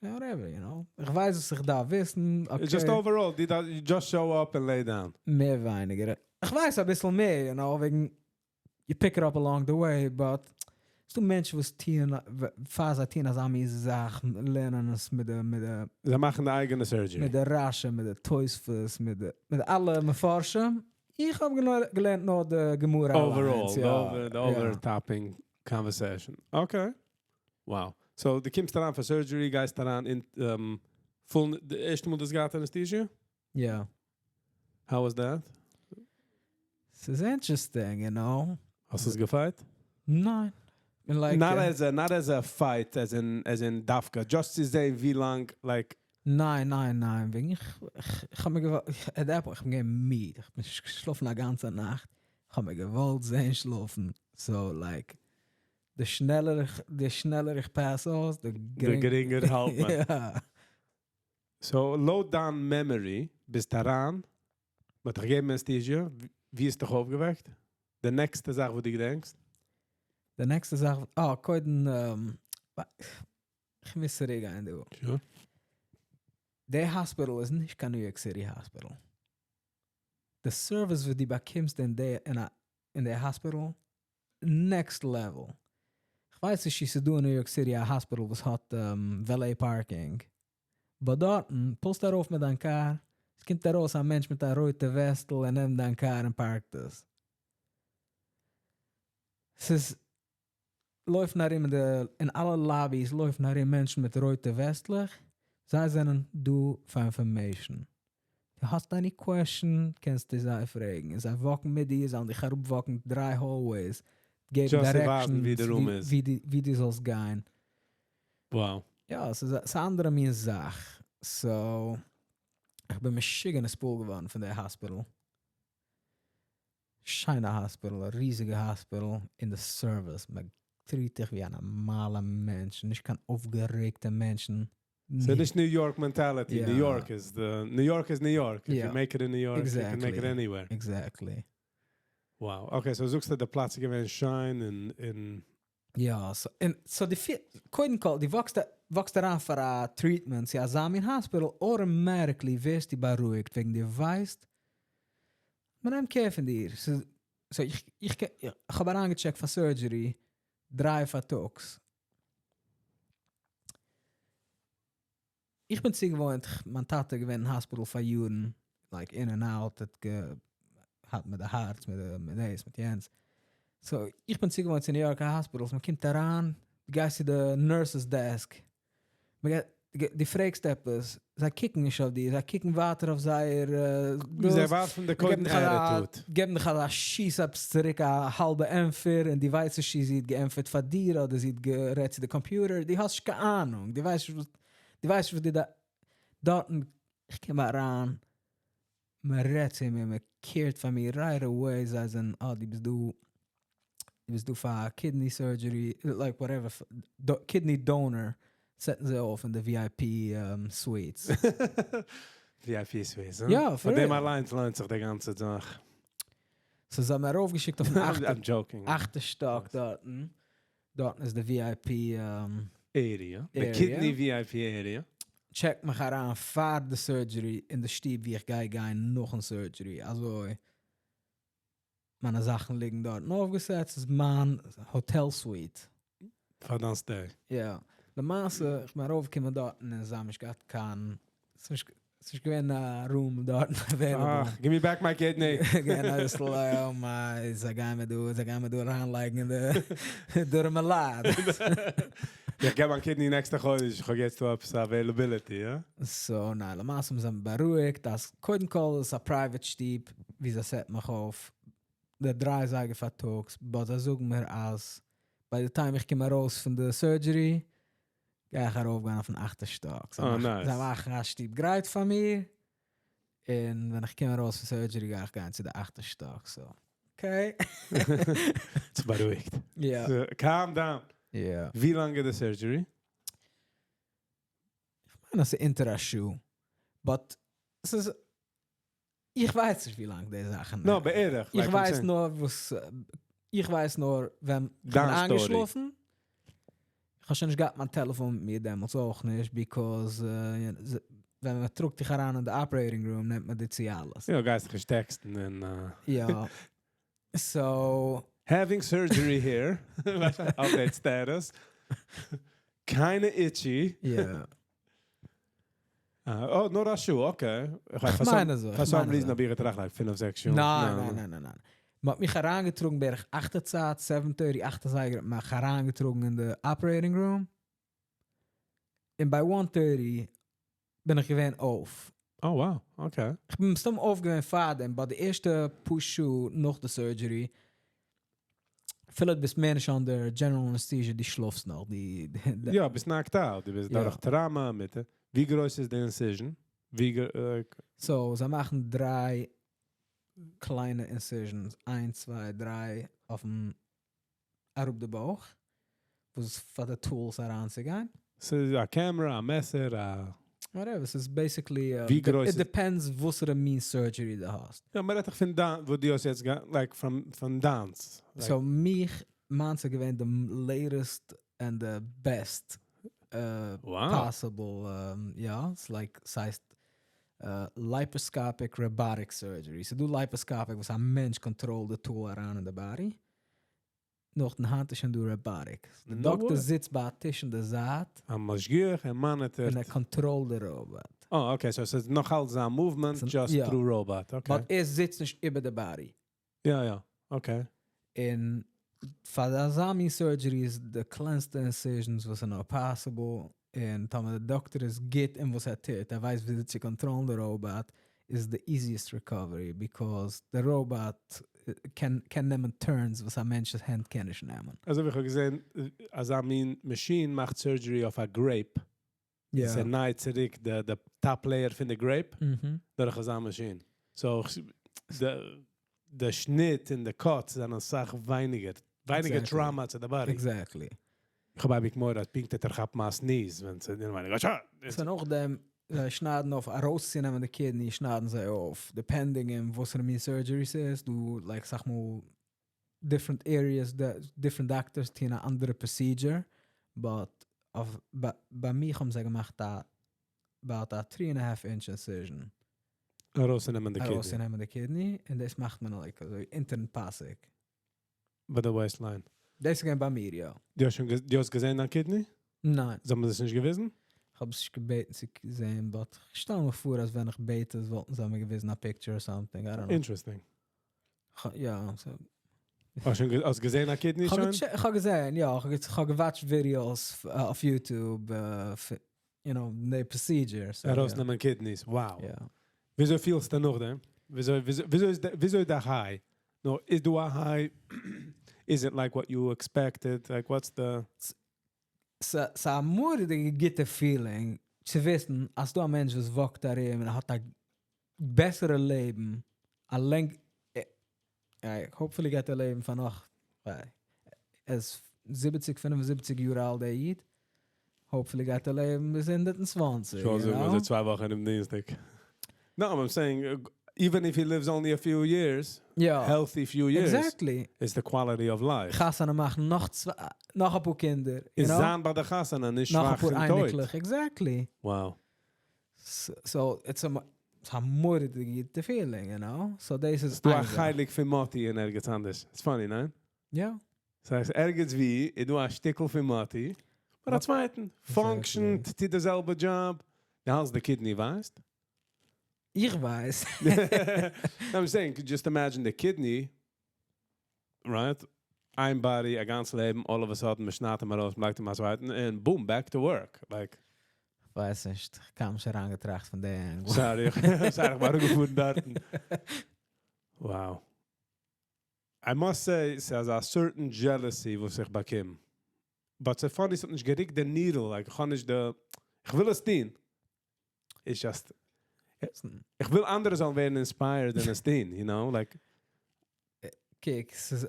whatever, you know. איך ווייס וואס איך דארף וויסן, okay. Just overall, you just show up and lay down. מער ווייניגער. איך ווייס אביסל מער, you know, וועגן you pick it up along the way, but ס'דא מענטשן וואס טוען, פאר זיי טוען אזא מין זאך, לערנען עס מיט די, מיט די. זיי מאכן די אייגענע surgery. מיט די רש"י, מיט די תוספות, מיט די, מיט אלע מפרשים. איך האב געלערנט נאר די גמרא אליינס. Overall, די overtopping conversation. Okay. Wow. So דו קומסט אריין פאר surgery, גייסט אריין אין full, די ערשטע מאל דו האסט געהאט anesthesia? יא. How was that? ס'איז interesting, you know. האסט עס געפייט? ניין. Like, not as a, not as a fight, as in, as in דווקא, just צו זען ווי לאנג, like. ניין, ניין, ניין, וועגן איך, איך האב מיר געוואלט, at that point, איך בין געווען מיד, איך בין נישט געשלאפן א גאנצע נאכט, איך האב מיר געוואלט זען שלאפן, so like, די שנעלער איך, די שנעלער איך pass אויס, די גרינגער האלט מען. יא. So לויט דיין memory, ביסט אריין, מ'האט דיך געגעבן anesthesia, ווי האסט דיך אויפגעוועקט? די נעקסטע זאך וואס דו געדענקסט? די נעקסטע זאך, אה, קודם, איך מוז צוריק גיין דא. Sure. די hospital איז נישט קיין New York City hospital. די service וואס דו באקומסט אין די, אין די hospital, next level. כ'ווייס נישט צו ס'איז דא אין New York City א hospital וואס האט valet parking. But דארטן פולסטו ארויף מיט דיין קאר, עס קומט ארויס א מענטש מיט א רויטע וועסטל און נעמט דיין קאר און פארקט עס. ס'איז לויפן ארום אין די אין אלע lobbies לויפן ארום מענטשן מיט רויטע וועסטלעך, זיי זענען דא פאר information. דו האסט any question, קענסטו זיי פרעגן. און זיי walk ן מיט דיר, זיי וועלן דיך אראפ walk ן דריי hallways, געבן Just צו ווייזן ווי directions, די room איז. ווי דו זאלסט גיין. יא, עס איז א אנדערע מין זאך. So, איך בין משוגע נתפעל געווארן פון די hospital. שיינע hospital, א ריזיגע hospital, און די service, מען treat דיך ווי א נארמאלע מענטש, נישט קיין אויפגערעגטע מענטשן. So נישט New York mentality. New York is the New York is New York. If you make it in New York, you can make it anywhere. Exactly. Wow. Okay, so זאגסטו די פלאץ איז געווען שיין און יא, so, און so די קודם כל, דו walk סט, walk סט אריין פאר א treatment צו אזא מין hospital, automatically ווערסטו בארואיגט, וועגן דו ווייסט, מען נעמט care פון דיר. So איך האב אריינגע check ט פאר surgery 3 פארטאגס. איך בין צוגעוואוינט, מיין טאטע איז געווען אין hospital פאר יארן, like in and out, האט געהאט מיט די הארץ, מיט דאס, מיט יענץ. So, איך בין צוגעוואוינט צו New York hospitals, מען קומט אריין, דו גייסט צו די nurse's desk, מען גייט, דו פרעגסט עפעס, זיי קוקן נישט אויף דיר, זיי קוקן ווייטער אויף זייער זיי דאס. ווארפן די געבן קודם דיך א attitude. געבן דיך א שיס עפעס צוריק א האלבע ענטפער, און דו ווייסט נישט צי זי האט געענטפערט פאר דיר אדער זי האט גערעדט צו די computer, דו האסט נישט קיין אהנונג, דו ווייסט נישט וואס דו דארטן, איך קום אריין, מען רעדט צו מיר, מען care ט פאר מיר right away, זיי זענען, אה, דו ביסט דא, דו ביסט דא פאר kidney surgery, like whatever, kidney donor, set ן זיי אויף אין די VIP suites. VIP suites, huh? יא, פאר דעם for real. אליינס לוינט זיך די גאנצע זאך. So זיי האבן מיר ארויפגעשיקט אויפן I'm joking. אכטע שטאק דארטן. דארטן איז די VIP area. The area. kidney VIP area. Check מיך אריין פאר די surgery אין די שטוב ווי איך גיי גיין נאכן surgery. אזוי, מיינע זאכן ליגן דארט אויפגעזעצט, ס'איז מיין hotel suite. פאר דיין stay. יא. למעשה, איך בין ארויפגעקומען דארט און זיי האבן נישט געהאט קיין, ס'איז נישט געווען א room דארט available. אך, give me back my kidney. Again, I was like, oh my, זיי גייען מיר דא, זיי גייען מיר דא אריינלייגן אין די דורמאלאד. איך געב מיין kidney נעקסטע חודש, איך האב יעצט דא עפעס availability, יא? So, ניין, למעשה זיי האבן בארואיגט, אז קודם כל איז א private שטוב, ווי זיי set מיך אויף, די 3 אזייגער פארטאגס, but זיי זאגן מיר אז by the time איך קום ארויס פון די surgery, גיי איך ארויפגיין אויפן אכטע שטאק. Oh, nice. זיי מאכן א שטוב גרייט פאר מיר, און ווען איך קום ארויס פון surgery, גיי איך גיין צו די אכטע שטאק, so, okay. ס'איז בארואיגט. Yeah. So, calm down. Yeah. ווי לאנג איז די surgery? איך מיין, עס איז אונטער א שעה. But, עס איז, איך ווייס נישט, ווי לאנג די זאכן No, בערך, איך like I'm ווייס saying. נאר, וואס, איך ווייס נאר, ווען איך דיין בין story. איינגעשלאפן, איך האב שוין נישט געהאט מיין טעלעפאן מיט מיר דעמאלטס אויך נישט, because ווען מען טראגט דיך אריין אין די operating room, נעמט מען דיר צו אלעס. יא, גייסט דיך text ן און יא. So Having surgery here. Update status. Kinda itchy. Yeah. Ah, oh, נאר א שעה, okay. איך איך מיין אזוי, איך פאר some מיין reason אזוי. האב איך געטראכט, like 5, 6 שעה. ניין, ניין, ניין, ניין, ניין. מען האט מיך אריינגעטראגן בערך 8 צייט, 7:30, 8 אזייגער, האט מען מיך אריינגעטראגן אין די operating room. און ביי 1:30 בין איך געווען אויף. Oh, wow, okay. איך בין מסתם אויף געווען פאר דעם, but די ערשטע פאר שעה נאך די surgery, אפילו ביסט מער נישט under general anesthesia, דו שלאפסט נאך. די יא, ביסט knocked out, דו ביסט דורך trauma מיט. ווי גרויס איז די incision? So, זיי מאכן דריי קליינע incisions. איינס, צוויי, דריי אויפן אראפ די בויך, וואס פאר די tools אריינצוגיין. ס'איז א camera, א מעסער, א Whatever, ס'איז basically, ווי גרויס it depends וואסערע מין surgery דו האסט. יא, מען רעדט דאך פון דא, וואו דו האסט יעצט like פון דיינס. Like So, מיך, מיינס איז געווען the latest and the best possible, yeah, it's like, ס'הייסט laparoscopic robotic surgery. So דא laparoscopic, וואס א מענטש control the tool אריין אין the body. נאך דעם היינט איז שוין דא robotic. The No doctor way. זיצט ביי א טיש אין די זייט. א משגיח, ער monitor ט. און ער control the robot. Oh, okay, so ס'איז נאך אלץ א movement, just through robot, okay. But ער זיצט נישט איבער the body. יא, יא, okay. און פאר אזא מין surgery איז די קלענסטע incisions וואס איז נאר possible. און טאמער דער דאקטער איז גוט אין וואס ער טוט, ער ווייסט ווי צו control ן די robot. איז the easiest recovery because the robot קען קען נעמען turns וואס א מענטש'ס הענט קען נישט נעמען. אזוי ווי איך האב געזען, אזא מין machine מאכט surgery אויף א grape. עס נייט צוריק the top layer פון די grape דורך אזא machine. So, די שניט און די cuts זענען אסאך ווייניגער. ווייניגער trauma צו די body. Exactly. איך האב אייביג מורא אז פונקט וועט ער כאפן א sneeze, ווען ס'איז So נאכדעם, זיי שניידן אויף ארויסצונעמען די kidney, שניידן זיי אויף, depending אין וואס פאר א מין surgery ס'איז, דא like אסאך מאל different areas, different doctors טוען א אנדערע procedure, but אויף ביי מיך האבן זיי געמאכט א about a three and a half inch incision. ארויסצונעמען די kidney. ארויסצונעמען די kidney, און דאס מאכט מען like אזוי אונטערן פאסיק. ביי די waistline. דאס איז געווען ביי מיר, יא. דו האסט שוין דו האסט געזען דיין kidney? ניין. זיי האבן דאס נישט געוויזן? איך האב עס נישט געבעטן צו זען, but איך שטעל מיר פאר אז ווען איך בעט עס וואלטן זיי מיר געוויזן א picture or something, I don't know. Interesting. יא. האסט שוין האסט געזען א kidney שוין? איך האב געזען, יא, איך האב גע watched videos אויף YouTube, the procedure. ארויסנעמען kidneys, wow. יא. וויאזוי פילסטו נאכדעם? וויאזוי איז די high? No, איז דא א high? Is it like what you expected? Like what's the ס'איז א מורא'דיגע גוטע feeling צו וויסן אז דא א מענטש וואס walk ט ארום און האט א בעסערע לעבן, א לענג, hopefully גייט ער לעבן פאר נאך, ער איז 70, 75 יאר אלט דער איד, hopefully גייט ער לעבן ביז 120. שוין זאגן מיר 2 וואכן אום דינסטאג. No, I'm saying even if he lives only a few years, healthy few years, is the quality of life. חתונה מאכן נאך צוויי, נאך אפאר קינדער. איז זיין ביי די חתונה, נישט נאך שוואך אפאר און טויט. אייניקלעך, exactly. So it's a מורא'דיגע גוטע feeling, you know? So דאס איז דא א איין זאך. חלק פון מאטי אין ערגעץ אנדערש. It's funny, ניין? יא. ס'הייסט, ערגעץ ווי, איז דא א שטיקל פון מאטי, ביי א צווייטן. Function, טוט די זעלבע job. דו האלטסט די kidney, ווייסט? איך ווייס. I'm saying, just imagine the kidney, right? איין body, א גאנץ לעבן, all of a sudden, מ'שניידט אים ארויס, מ'לייגט אים א צווייטן, and boom, back to work. Like, ווייס נישט, איך קאם נישט אריינגעטראכט פון די angle. Sorry, sorry, איך וואר געפארן דארטן. Wow. I must say, ס'איז a certain jealousy וואס איך באקום. But so funny, ס'האט נישט געריקט the needle, like, איך האב נישט די, איך וויל עס טון. It's just, איך וויל אנדערע זאלן ווערן inspired און עס טון, you know, like. קוק, ס'איז,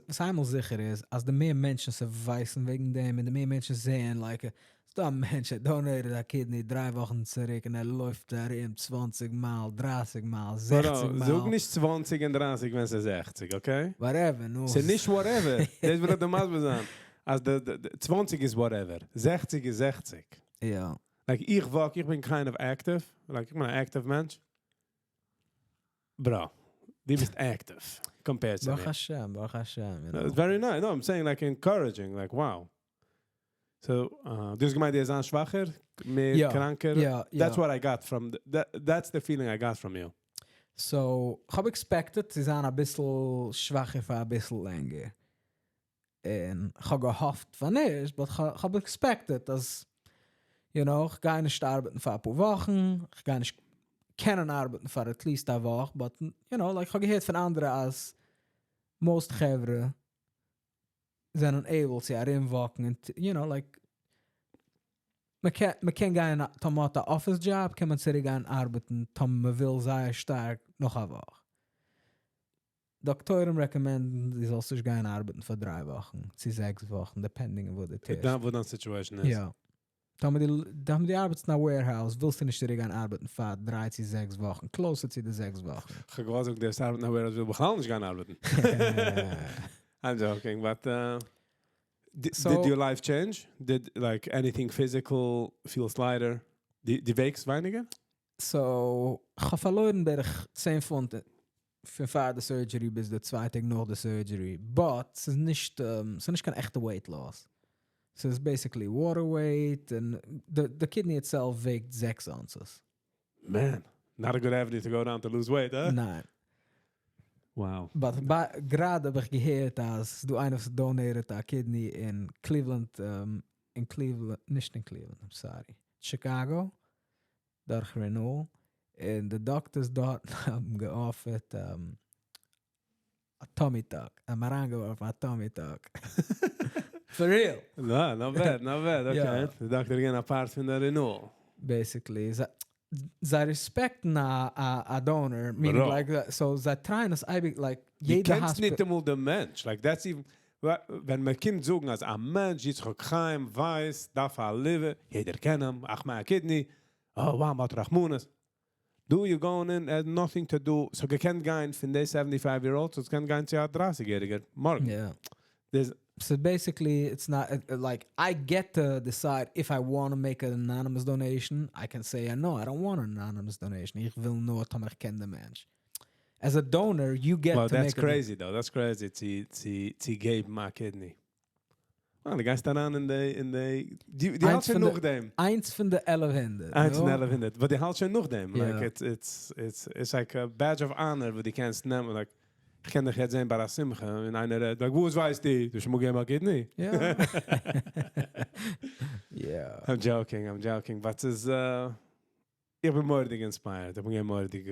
וואס איינמאל זיכער איז, אז די מער מענטשן ס'ווייסן וועגן דעם, און די מער מענטשן זעען, like, ס'דא א מענטש, ער donated א kidney 3 וואכן צוריק, און ער לויפט ארום 20 מייל, 30 מייל, 60 מייל. זאג נישט 20 און 30, ווען ס'איז 60, okay? Whatever, no. ס'איז נישט whatever. דאס וויל איך דיר מסביר זיין. אז די 20 איז whatever. 60 איז 60. יא. Like, איך walk, איך בין kind of active. Like, איך בין אן active מענטש. Bro, דו ביסט active compared to ברוך me. השם, ברוך השם, you know. It's very nice. No, I'm saying like encouraging, like wow. So, דו האסט געמיינט, דו ביסט שוואכער, מער קראנקער. יא. That's what I got from the, that, that's the feeling I got from you. So, איך האב expected צו זיין א ביסל שוואכער פאר א ביסל לענגער. און איך האב געהאפט פאר נישט, but איך האב expected אז, איך גיי נישט ארבעטן פאר א פאר וואכן, איך גיי נישט קענען ארבעטן פאר at least א וואך, but, like, איך האב געהערט פון אנדערע אז most חברה זענען able צו ארומ walk ן און, like, מען קען גיין, טאמער האט א office job, קען מען צוריק גיין ארבעטן, טאמער מען וויל זייער שטארק נאך א וואך. דאקטוירים recommend ן, דו זאלסט נישט גיין ארבעטן פאר 3 וואכן, צו 6 וואכן, depending on וואס דו טוסט. דא וואו דיין situation איז. יא. טאמער דו ארבעטסט אין א warehouse, ווילסטו נישט צוריק גיין ארבעטן פאר 3 צו 6 וואכן, closer צו די 6 וואכן. איך האב געזאגט, דער ארבעט אין א warehouse וויל בכלל נישט גיין ארבעטן. I'm joking, but did your life change? Did like anything physical feels lighter? דו וועגסט ווייניגער? So, איך האב פארלוירן בערך 10 פונט פון פאר די surgery ביז די צוויי טעג נאך די surgery. But עס איז נישט קיין עכטע weight loss. So it's basically water weight and the kidney itself וועגט 6 ounces. Man, not a good avenue to go down to lose weight, huh? ניין. Wow. But גראדע האב איך געהערט, אז דא איינער וואס donated א kidney אין Cleveland, אין Cleveland, נישט אין Cleveland, I'm sorry, Chicago, דורך Renewal. און די doctors דארט האבן גע offerט א tummy tuck, האבן אריינגעווארפן א tummy tuck. For real. No, not bad, not bad, okay. יא. די דאקטער געווען א part פון די renewal. Basically, זיי respect ן א donor, meaning Bro. like, so זיי try ען עס אייביג, like, דו יעדע קענסט hospital. ניטאמאל דעם מענטש. Like, that's even, ווען מען קומט זאגן, אז א מענטש, יצחק חיים ווייס, דארף א liver, יעדער קען אים, אך מיין kidney, oh, wow, מ'האט רחמנות. דו, you going in, had nothing to do. So, געקענט גיין פון די 75 year old, so עס קען גיין צו א 30-יעריגער. מארגן. Yeah. There's So basically, it's not like I get to decide if I want to make an anonymous donation. I can say, no, I don't want an anonymous donation. איך וויל נאר טאמער איך קען דעם מענטש. As a donor, you get Well, to that's make a crazy, though. That's crazy צו געבן א kidney. Well, דו גייסט אריין אין די, די איינס האלט שוין פון די- נאך דעם. איינס פון די 1100. איינס פון no? 1100. But די האלט שוין נאך דעם. Yeah. Like, it's like a badge of honor, וואו דו קענסט נעמען. Like, איך קען דיך יעצט זען ביי א שמחה, און איינער רעדט, like, וואס ווייסטו? דו שמוג געבן א kidney? Yeah. I'm joking, I'm joking. But ס'איז, איך בין מורא'דיג inspired. איך בין מורא'דיג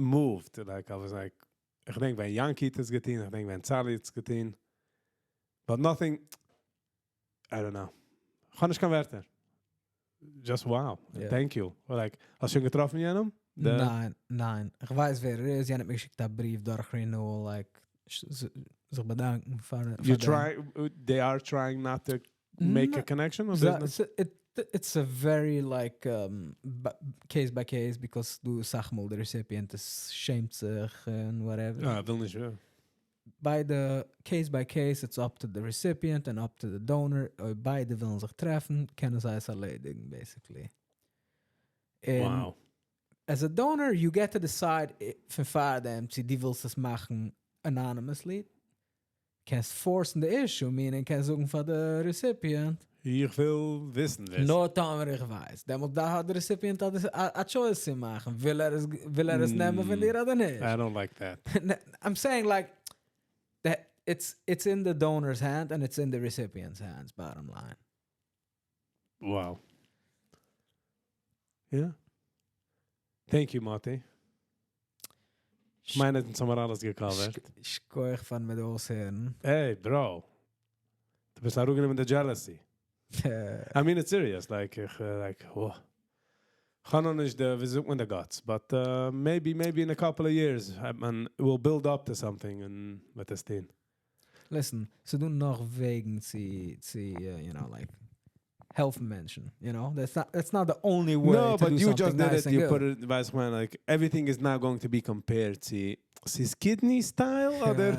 moved. Like, I was like, איך דענק, ווען Yankee האט עס געטון, איך דענק, ווען Sally האט עס געטון. But nothing, I don't know. איך האב נישט קיין ווערטער. Just wow. Yeah. Thank you. Like, האסט שוין געטראפן יענעם? ניין. איך ווייס ווער ער איז. יענער האט מיר געשיקט א בריוו דורך Renewal, like, זיך באדאנקען פאר You דעם. try, they are trying not to make a No. connection? Or there's no- It's a very like case by case because דו זאג מאל, the recipient איז שעמט זיך and whatever. אה, וויל נישט, יא. By the case by case, it's up to the recipient and up to the donor. אויב ביידע ווילן זיך טרעפן, קענען זיי עס ערלעדיגן, basically. And as a donor, you get to decide פון פאר דעם, צו דו ווילסט עס מאכן anonymously. קענסט force ן the issue, meaning קענסט זאגן פאר the recipient, איך וויל וויסן, וויסן. נאר טאמער איך ווייס. דעמאלט דא האט דער recipient א choice צו מאכן. וויל ער עס נעמען פון דיר אדער נישט? I don't like that. I'm saying like that it's in the donor's hand and it's in the recipient's hands, bottom line. Wow. Yeah. Thank you, Mati. איך מיין, אונז האבן מיר אלעס גע covered. שכוח פארן מיט אויסהערן. Hey, bro. דו ביסט אראפגענומען די jealousy. I mean, it's serious. Like, איך, like, oh. איך האב נאך נישט די, ווי זאגט מען, the guts. But maybe in a couple of years, מען will build up to something און וועט עס טון. Listen, ס'דא נאך וועגן צו like, העלפן מענטשן, you know? That's not the only way No, to but do you something just did nice it. and You good. put it, ווייסט מען, like, everything is now going to be compared to ס'איז kidney style אדער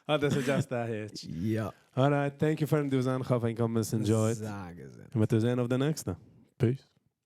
אדער ס'איז just a hitch. Ja. All right, thank you פארן דא זיין. איך האף, איר האט עס enjoyed. זאג עס. און מיר זעען אויף די נעקסטע. Peace.